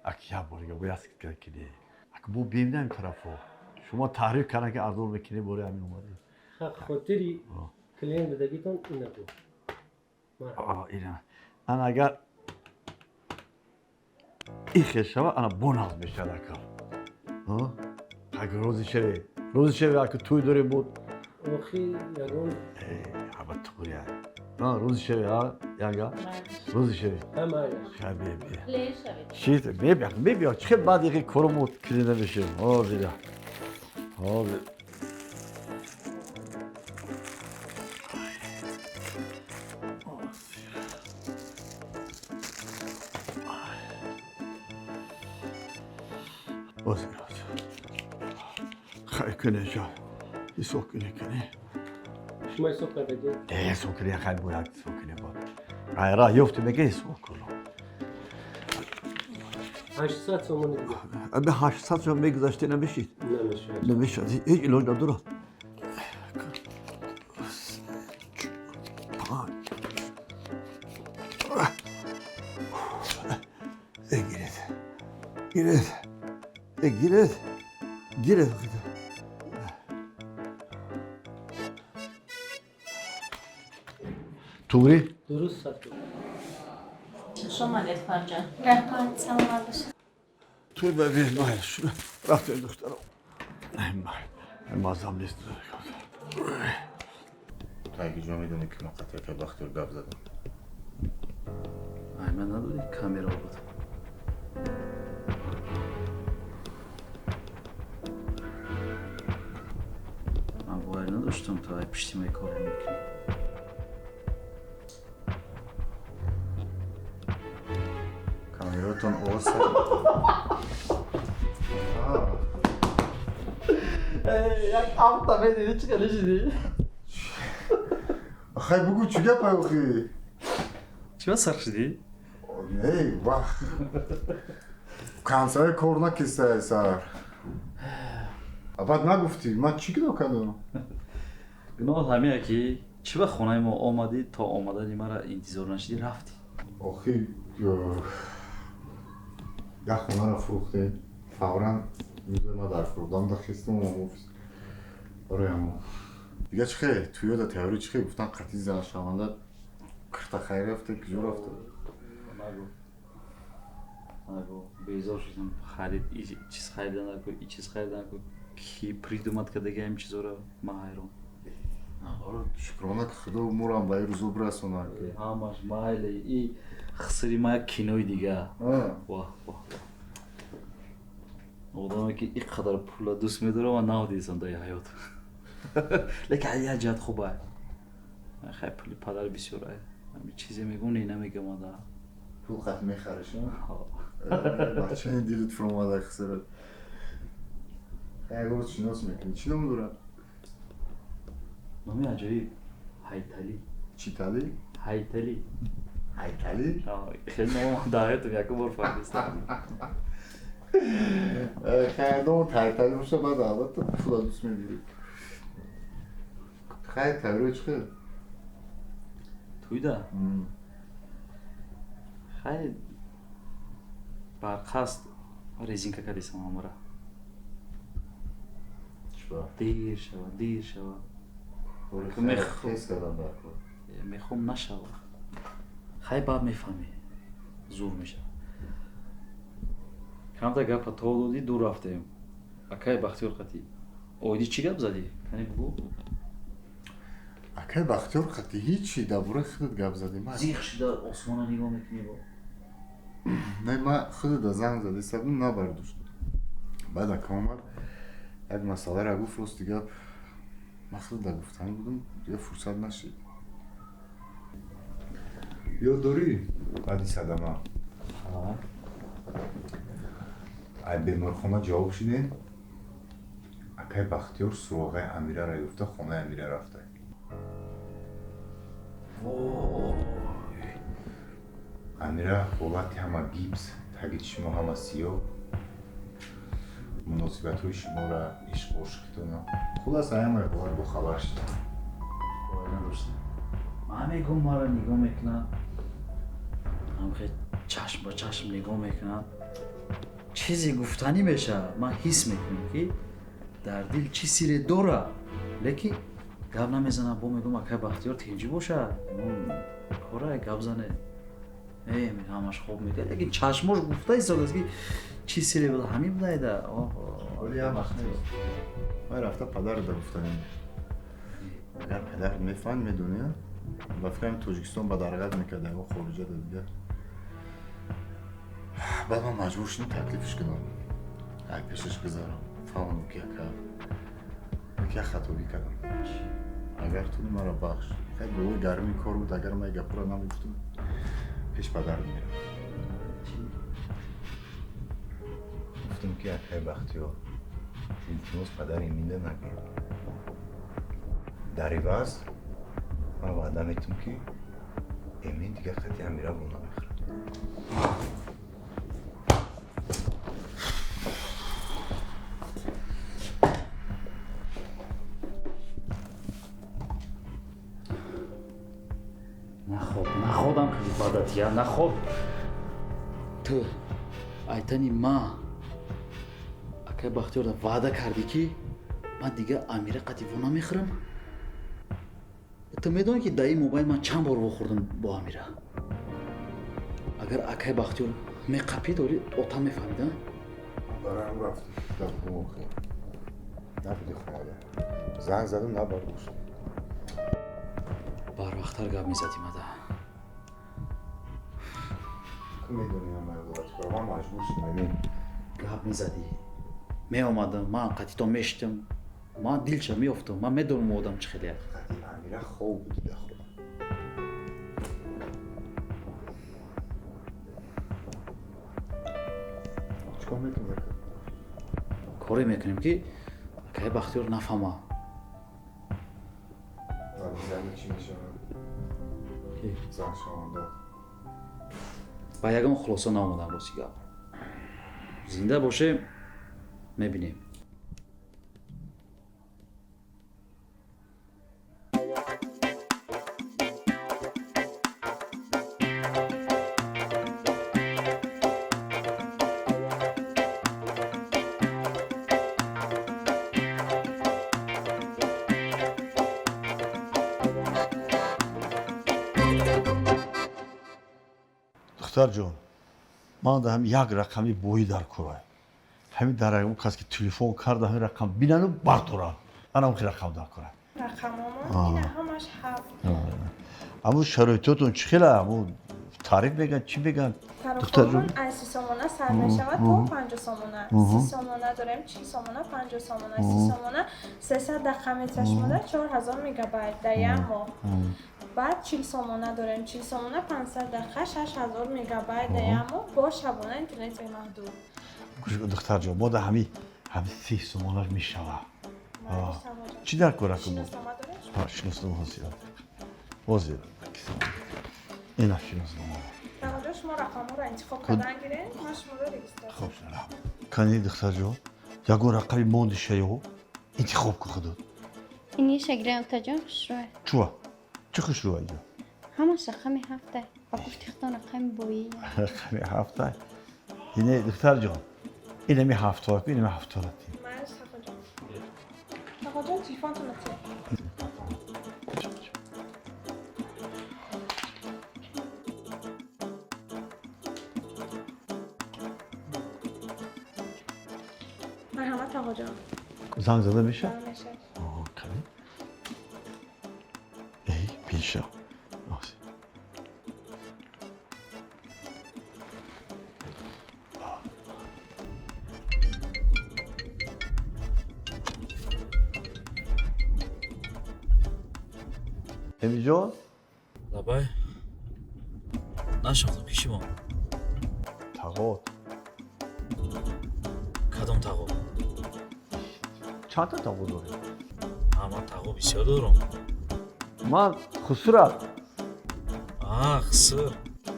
Ак як бор дига бояд скидка кунӣ. Ак бо бемина ин тарафо. Шумо таҳриф кардан ки арзон мекунӣ, бори ҳамин омадӣ. Хотири клиент додагитон ина буд. Ина. Ана агар ин хел шава, ана бо нағз мешавад, ака. Агар розӣ шавӣ, розӣ шавӣ, ака, тӯй дорем буд. Охи ягон ҳама туғрия. Розӣ шавӣ, а янга? Розӣ шавӣ. Хай, бе, бе. Чӣ, мебиё, мебиё, чӣ хел баъд яке коруму кирида мешавем. Ҳозира. Ҳозир. Ҳозир, ҳозир. Хай куне ҷон. Ҳисоб куне, куне. Шумо ҳисоб кардагӣ? Не, ҳисоб куне, хай бояд ҳисоб куне бод. Ай ра ёфтем, мега ҳисоб кун. 800 сомонӣ дига. Аби 800 сомон мегузаште намешид. Намешавад, ҳеҷ илоҷ надорад. 5. Гиред, гиред, гиред, гиред. Туғри? Дуруст сар. Хуш омадед, фарҷон. Раҳмат, саломат бошед. Туй ба майл шуд. Рафтем, духтарам. Мазам нест. Ту аги ҷо медонӣ, ки ман қатъи акай Бахтиёр гап задам? Ай, ман надодӣ, камера буд. Ман боварӣ надоштам, ту ай пишти май корро мекунӣ. Камератон овоз. Як ҳафта медидӣ, чӣ хеле шидӣ? Хай, бугӯ, чӣ гапай охи? Чӣ ба сарх шидӣ? Не, вах. Кансаи кор накистай сар. Баъд нагуфтӣ, ман чӣ гуноҳ кардам? Гуноҳ ҳамия ки чӣ ба хонаи мо омадӣ, то омадани мара интизор нашидӣ, рафтӣ. Охи, як хонаро фурӯхтем, фавран рӯзе ман дар фурӯхтам дахистам офис. Барои ҳамо. Дига чӣ хел? Туёда тайёрӣ чӣ хел? Гуфтан қатъи заншаванда кирта хайр рафте, куҷо рафте? Нагу. Нагу. Безор шудам. Харид, и чиз харида наку, и чиз харида наку. Ки придумать кардаги ҳамин чизоро, ман ҳайрон. Шукрона, ки худо морам ба ин рӯзо бирасонад. Ҳамаш майли, и хисири ма як кинои дига. Ваҳ, ваҳ. Одаме ки ин қадар пула дӯст медорам, ман надидам дар ҳаёт. Лекин аз як ҷиҳат хуб ай. Хай, пули падар бисёр ай. Ҳамин чизе мегӯм, не намегӯм ада. Пул қат мехариш? Бачаи дилит фуромада хисират. Як рӯз шинос мекунӣ. Чӣ ном дорад? Номи аҷоиб. Ҳайталӣ. Читалӣ? Ҳайталӣ. Ҳайталӣ? Хеле номам дар ҳаётам якум бор фаҳмидам. Хай, номат Ҳайталӣ боша, баъд албатта пула дӯст медорӣ. Хай, тайёрӣ чӣ хел? Туйда? Хай, барқасд резинка кардисам ҳамара. Дер шава, дер шава. Мехом нашава. Хай, баъд мефаҳмӣ. Зур мешава. Камта гапа то додӣ, дур рафтем. Акай Бахтиёр қатӣ. Оиди чӣ гап задӣ? Кани бугӯ. Акай Бахтиёр қатӣ ҳичи, дар бораи худат гап задем. Зиқ шуда осмона нигоҳ мекунӣ бо. Не, ман худата занг задистадум, набардошт. Баъд ака омад, як масъаларо гуфт, рости гап ман худата гуфтанӣ будам, дига фурсат нашид. Ёд дорӣ баъди садама? Ай беморхона ҷавоб шидем, акай Бахтиёр суроғаи Амираро ёфта, хонаи Амира рафта. Амира ҳолати ҳама гипс, таги чишмо ҳама сиёҳ, муносибатҳои шуморо, ишқу ошиқитона. Хулас, ҳамаи ҳолат бохабар шид. Боварӣ надоштам. Ман мегӯм, маро нигоҳ мекунад, ҳамхел чашм ба чашм нигоҳ мекунад, чизе гуфтанӣ мешавад. Ман ҳис мекунам, ки дар дил чӣ сире дорад, лекин гап намезанам. Бо мегӯм, акай Бахтиёр тинҷӣ бошад, корай гап зане. Э, ҳамаш хоб мекард, лекин чашмош гуфта истодааст, ки чӣ сире буда, ҳамин будайда. Оли ҳамаш нест. Ман рафта падарда гуфтанем. Агар падар мефаҳмид, медонӣ, ба фикрам Тоҷикистон ба дарғат мекард, ягон хориҷа да дига. Баъд ман маҷбур шудам таклифш кунам. Ай пешаш гузарам. Фаҳмам, ки ака як хатогӣ кардам. Агар ту маро бахш. Хай, болои гарми кор буд, агар ман гапҳоро намегуфтам, пеш падар мерам. Гуфтам, ки акай Бахтиёр, илтимос, падари минда нагӯ. Дар иваз ман ваъда метум, ки Эмин дигар қати Амира во намехӯрад. одам кардӣ баъдат я нахоб. Ту айтани ма акай Бахтиёрда ваъда кардӣ, ки ман дигар Амира қати во намехӯрам. Ту медонӣ, ки дар ин мобайн ман чанд бор вохӯрдам бо Амира. Агар акай Бахтиёр меқапид, оли отам мефаҳмид, а? Барам рафтем дар охир. Набуди хонада. Занг задам, набардошт. Барвақттар гап мезадим, ада. Ту медонӣ ман бояд чикор, ман маҷбур шудам, Эмин. Гап мезадӣ. Меомадам, ман қатито мешитам. Ман дилча меёфтам, ман медонам одам чӣ хеле. Қати Амира хоб буди дар хона. Чикор мекунӣ ака? Коре мекунем, ки акай Бахтиёр нафаҳма. Зани чӣ мешавад? Зан шаванда. Ба ягон хулоса наомадам, рости гап. Зинда бошем, мебинем. Духтарҷон, ман ҳам як рақами боӣ дар курай. Ҳамин дар ягон кас ки телефон карда, ҳамин рақам бинану бардорам. Анам хи рақам дар курай. Рақамомон ина ҳамаш ҳафт. Аммо шароитотон чӣ хела? Аммо тариф меган, чӣ меган? Тарифомон аз 30 сомона сар мешавад то 50 сомона. 30 сомона дорем, 40 сомона, 50 сомона, 30 сомона, 300 дақиқа меташмода, 4000 мегабайт дар як моҳ. Баъд 40 сомона дорем, 40 сомона, 500 дақиқа, 6000 мегабайт дар як моҳ бо шабона интернет бемаҳдуд. Духтарҷон, мо дар ҳами 30 сомонаш мешава. Чӣ дар кора кунем? Шиноснома ҳозир. Ҳозир. Ина шиноснома. Тағоҷон, шумо рақамҳоро интихоб кардан гиред, ман шуморо регистрация. Хоб, кани духтарҷон, ягон рақами монди шаё интихоб кун худот. Ини шагирен, Отаҷон, хушрӯя. Чуа? Чӣ хушрӯя иҷо? Ҳамаш рақами ҳафта. Ба гуфти худтон рақами боӣ. Рақами ҳафта. Ине духтарҷон, инами ҳафтора ку, инами ҳафтора ти. Мааш тағоҷон. Тағоҷон, телефонтонро те. Марҳамат, тағоҷон. Занг зада меша? Меша. Кани. Эй, беша. Эмиҷон? Лабай. Нашохтам, ки шумо? Тағот. Кадом тағо? Чанд та тағо дорӣ? Ман тағо бисёр дорам. Ман хусурат. А, хусур.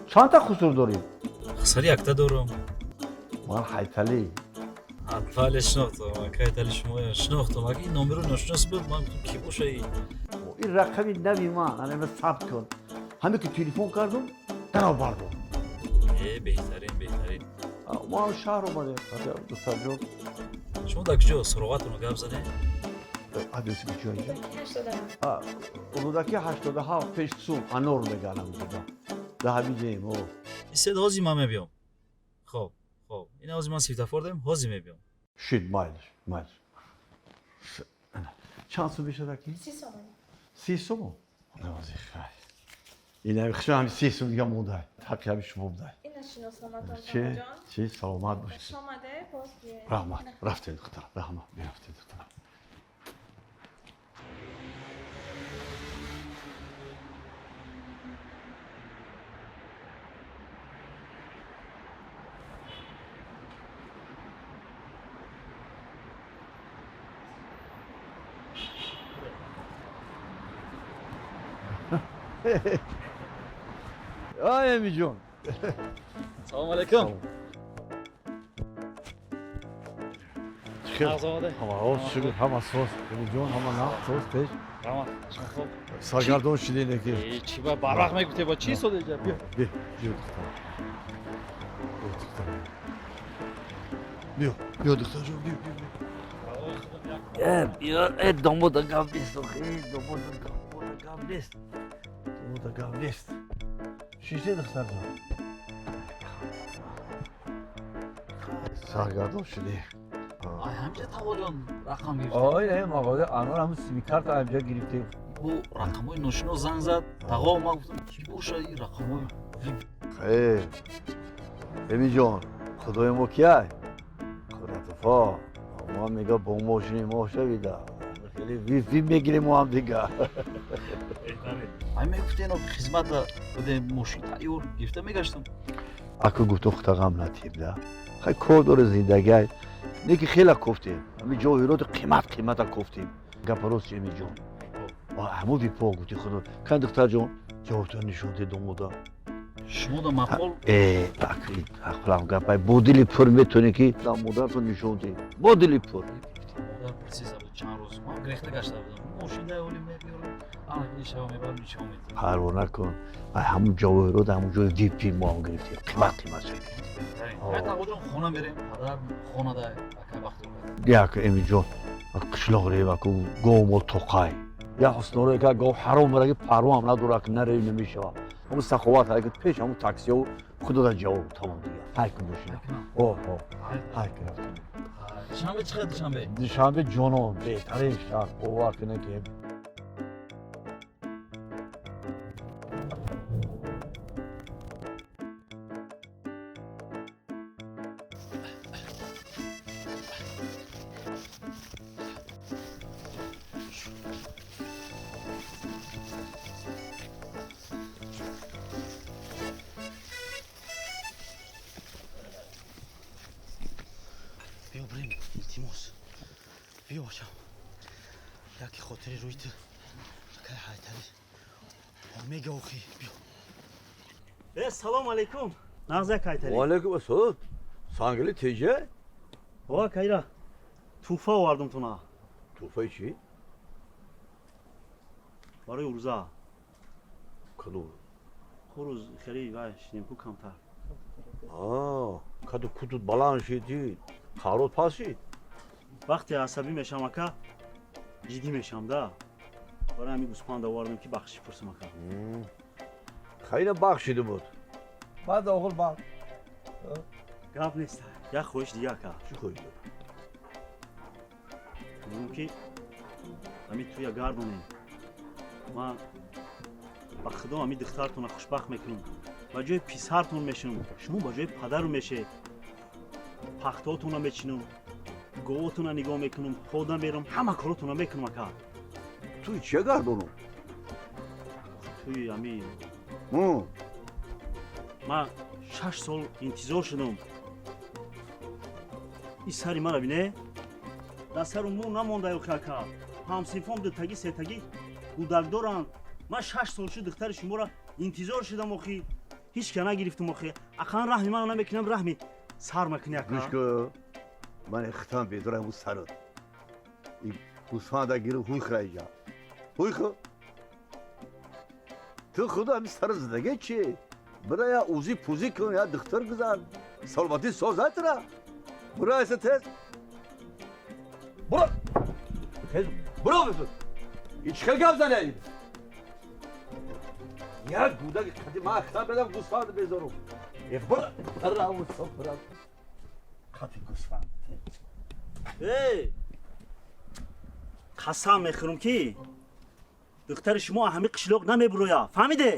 Чанд та хусур дорӣ? Хусур якта дорам. Ман Ҳайталӣ. Бале, шинохтам. Ака Ҳайталӣ, шумо шинохтам. Ака, ин номеро ношинос буд, ман гуфтам, ки боша ин. Ин рақами нави ман, ана сабт кун. Ҳаме ки телефон кардум, дарав бардор. Э, беҳтарин, беҳтарин. Мо ҳам шаҳр омадем, духтарҷон. Шумо дар куҷо суроғатонро гап задем? Адреси куҷо инҷо? Рӯдаки 87, пеш сум, анор меганам ҷуда. Дар ҳамин ҷоем, о. Истед, ҳозир ман мебиём. Хоб, хоб. Ина ҳозир ман светофор дорем, ҳозир мебиём. Шид, майлиш, майлиш. Чанд сум мешавад аки? 30 сомон. 30 сомон? Навози хай. Ина хушам ҳами 30 сум дига монда. Ҳаққи ҳами шумо будай. Ина шиносноматон, Чӣ? тағоҷон. Чӣ? Саломат бошед. Хуш омаде, боз биёед. Раҳмат. Рафтем, духтарам. Раҳмат. Мерафтем, духтарам. Ай, Эмиҷон. Салому алайкум. Хел. Ҳама шукр, ҳама соз. Ҷон, ҳама на, соз пеш. Раҳмат, шумо хуб? Саргардон шудин ки. Чӣ ба барвақт мегуфте, ба чӣ сода иҷа? Биё. Биё, биё духтар. Биё духтар. Биё, биё духтар ҷон, биё, биё. Биё, домода гап нест, охи, домода гап нест. Домода гап нест. Шиште духтар ҷон. Саргардон шудӣ. Ай ҳамҷа Тағоҷон рақам гирифтем. Ой, не, мағоза Анвар ҳамун сим-карта ҳамҷа гирифтем. Бо рақамҳои ношинос занг зад. Тағо, ман гуфтам чӣ бошад ин рақамҳои? Хейр. Эминҷон, худои мо кияй? Қудратуфо. Мо мега бо мошини мо шавида. Хеле вип мегирем мо ҳам дига. Ай мегуфтен хизмат будем, мошин тайёр гирифта мегаштам. Аку гуфту худта ғам натиб да. Хай кор дора зиндагиай. Не ки хела кофтем. Ҳами ҷоҳироти қимат қимата кофтем. Гапа рост Эминҷон. Ҳамун випо гуфти худо. Кан духтарҷон, ҷавобтон нишон де домода. Шумо да маъқул? Ақлам гапай. Бо дили пур метавонӣ ки модаратон нишон де. Бо дили пур. Модар пурсида буд чанд рӯз. Ман гирехта гашта будам. Мошин дай оли мебиёрам. Ана нишава мебарам, нишон медиҳам. Парво накун. Ай ҳамун ҷавоҳирот, ҳамун ҷои випи мо ҳам гирифтем. Қимат қимат шуд. Ай Тағоҷон, хона мерем, падар хона дай, акай вақт. Як Эминҷон, қишлоқ рем, аку гов мол тоқай. Я ҳуснорое ка гов ҳаром раги парво ҳам надора, ки нареви намешава. Ҳамун саховат ҳай пеш ҳамун таксиҳо худо да ҷавоб тамом дига. Ҳай кун бошина. О, о. Ҳай кун рафтем. Душанбе чӣ қадр душанбе? Душанбе ҷонон, беҳтарин шаҳр, бовар кунед ки Биё бирем, илтимос. Биё бачам. Яки хотири рӯи ту. Акай Ҳайталӣ. Мега охи, биё. Салом алейкум. Нағз Ҳайталӣ. Ва алейкум ассалом. Сангили теҷа? Ва кайра. Туҳфа овардам туна. Туҳфаи чӣ? Барои урза. Кадом? Хурӯз хеле вай шидем ку камтар. Каду кутут баланд шид, қарот пас шид. Вақте асабӣ мешам ака, ҷиддӣ мешам да. Барои ҳамин гӯспанд овардам ки бахшиш пурсам ака. Хайна бахшида буд. Баъд оғул баъд. Гап нест. Як хоҳиш дига ака. Чӣ хоҳиш дорӣ? Мегӯям ки ҳамин туя гардонем. Ман ба худо ҳамин духтартонро хушбахт мекунам. Ба ҷои писартон мешавам. Шумо ба ҷои падару мешед. Пахтаотонро мечинам, говотонро нигоҳ мекунам, пода мерам, ҳама коротонро мекунам ака. Туй чия гардонам? Туи ҳамин. Ман 6 сол интизор шудам. Ин сари мара бине. Дар сару мӯ намонда охи ака. Ҳамсинфом дутагӣ сетагӣ гудак доранд. Ман 6 сол шуд духтари шуморо интизор шудам охи. Ҳеҷ ка нагирифтам охи. Ақаллан раҳми маро намекунам, раҳми сар макунӣ ака. Гӯш кун, ман хитам бедорам ҳамун сарат. Ин гӯсфанда гиру ҳуй хӯра иҷа. Ҳуй хӯ. Ту худо ҳамин сара зиндагӣ чи? Бира я узи пузӣ кун, я духтар гузар. Саломатӣ соз айтра. Бура айса тез. Бура. Тез бура. Ин чӣ хел гап занӣ? Як гудаки қади ман хитам бедам гӯсфанда безорум. Бура. Бура. Қати гӯсфанд. Эй! Қасам мехӯрам ки духтари шумо ҳамин қишлоқ намебурояд. Фаҳмиде?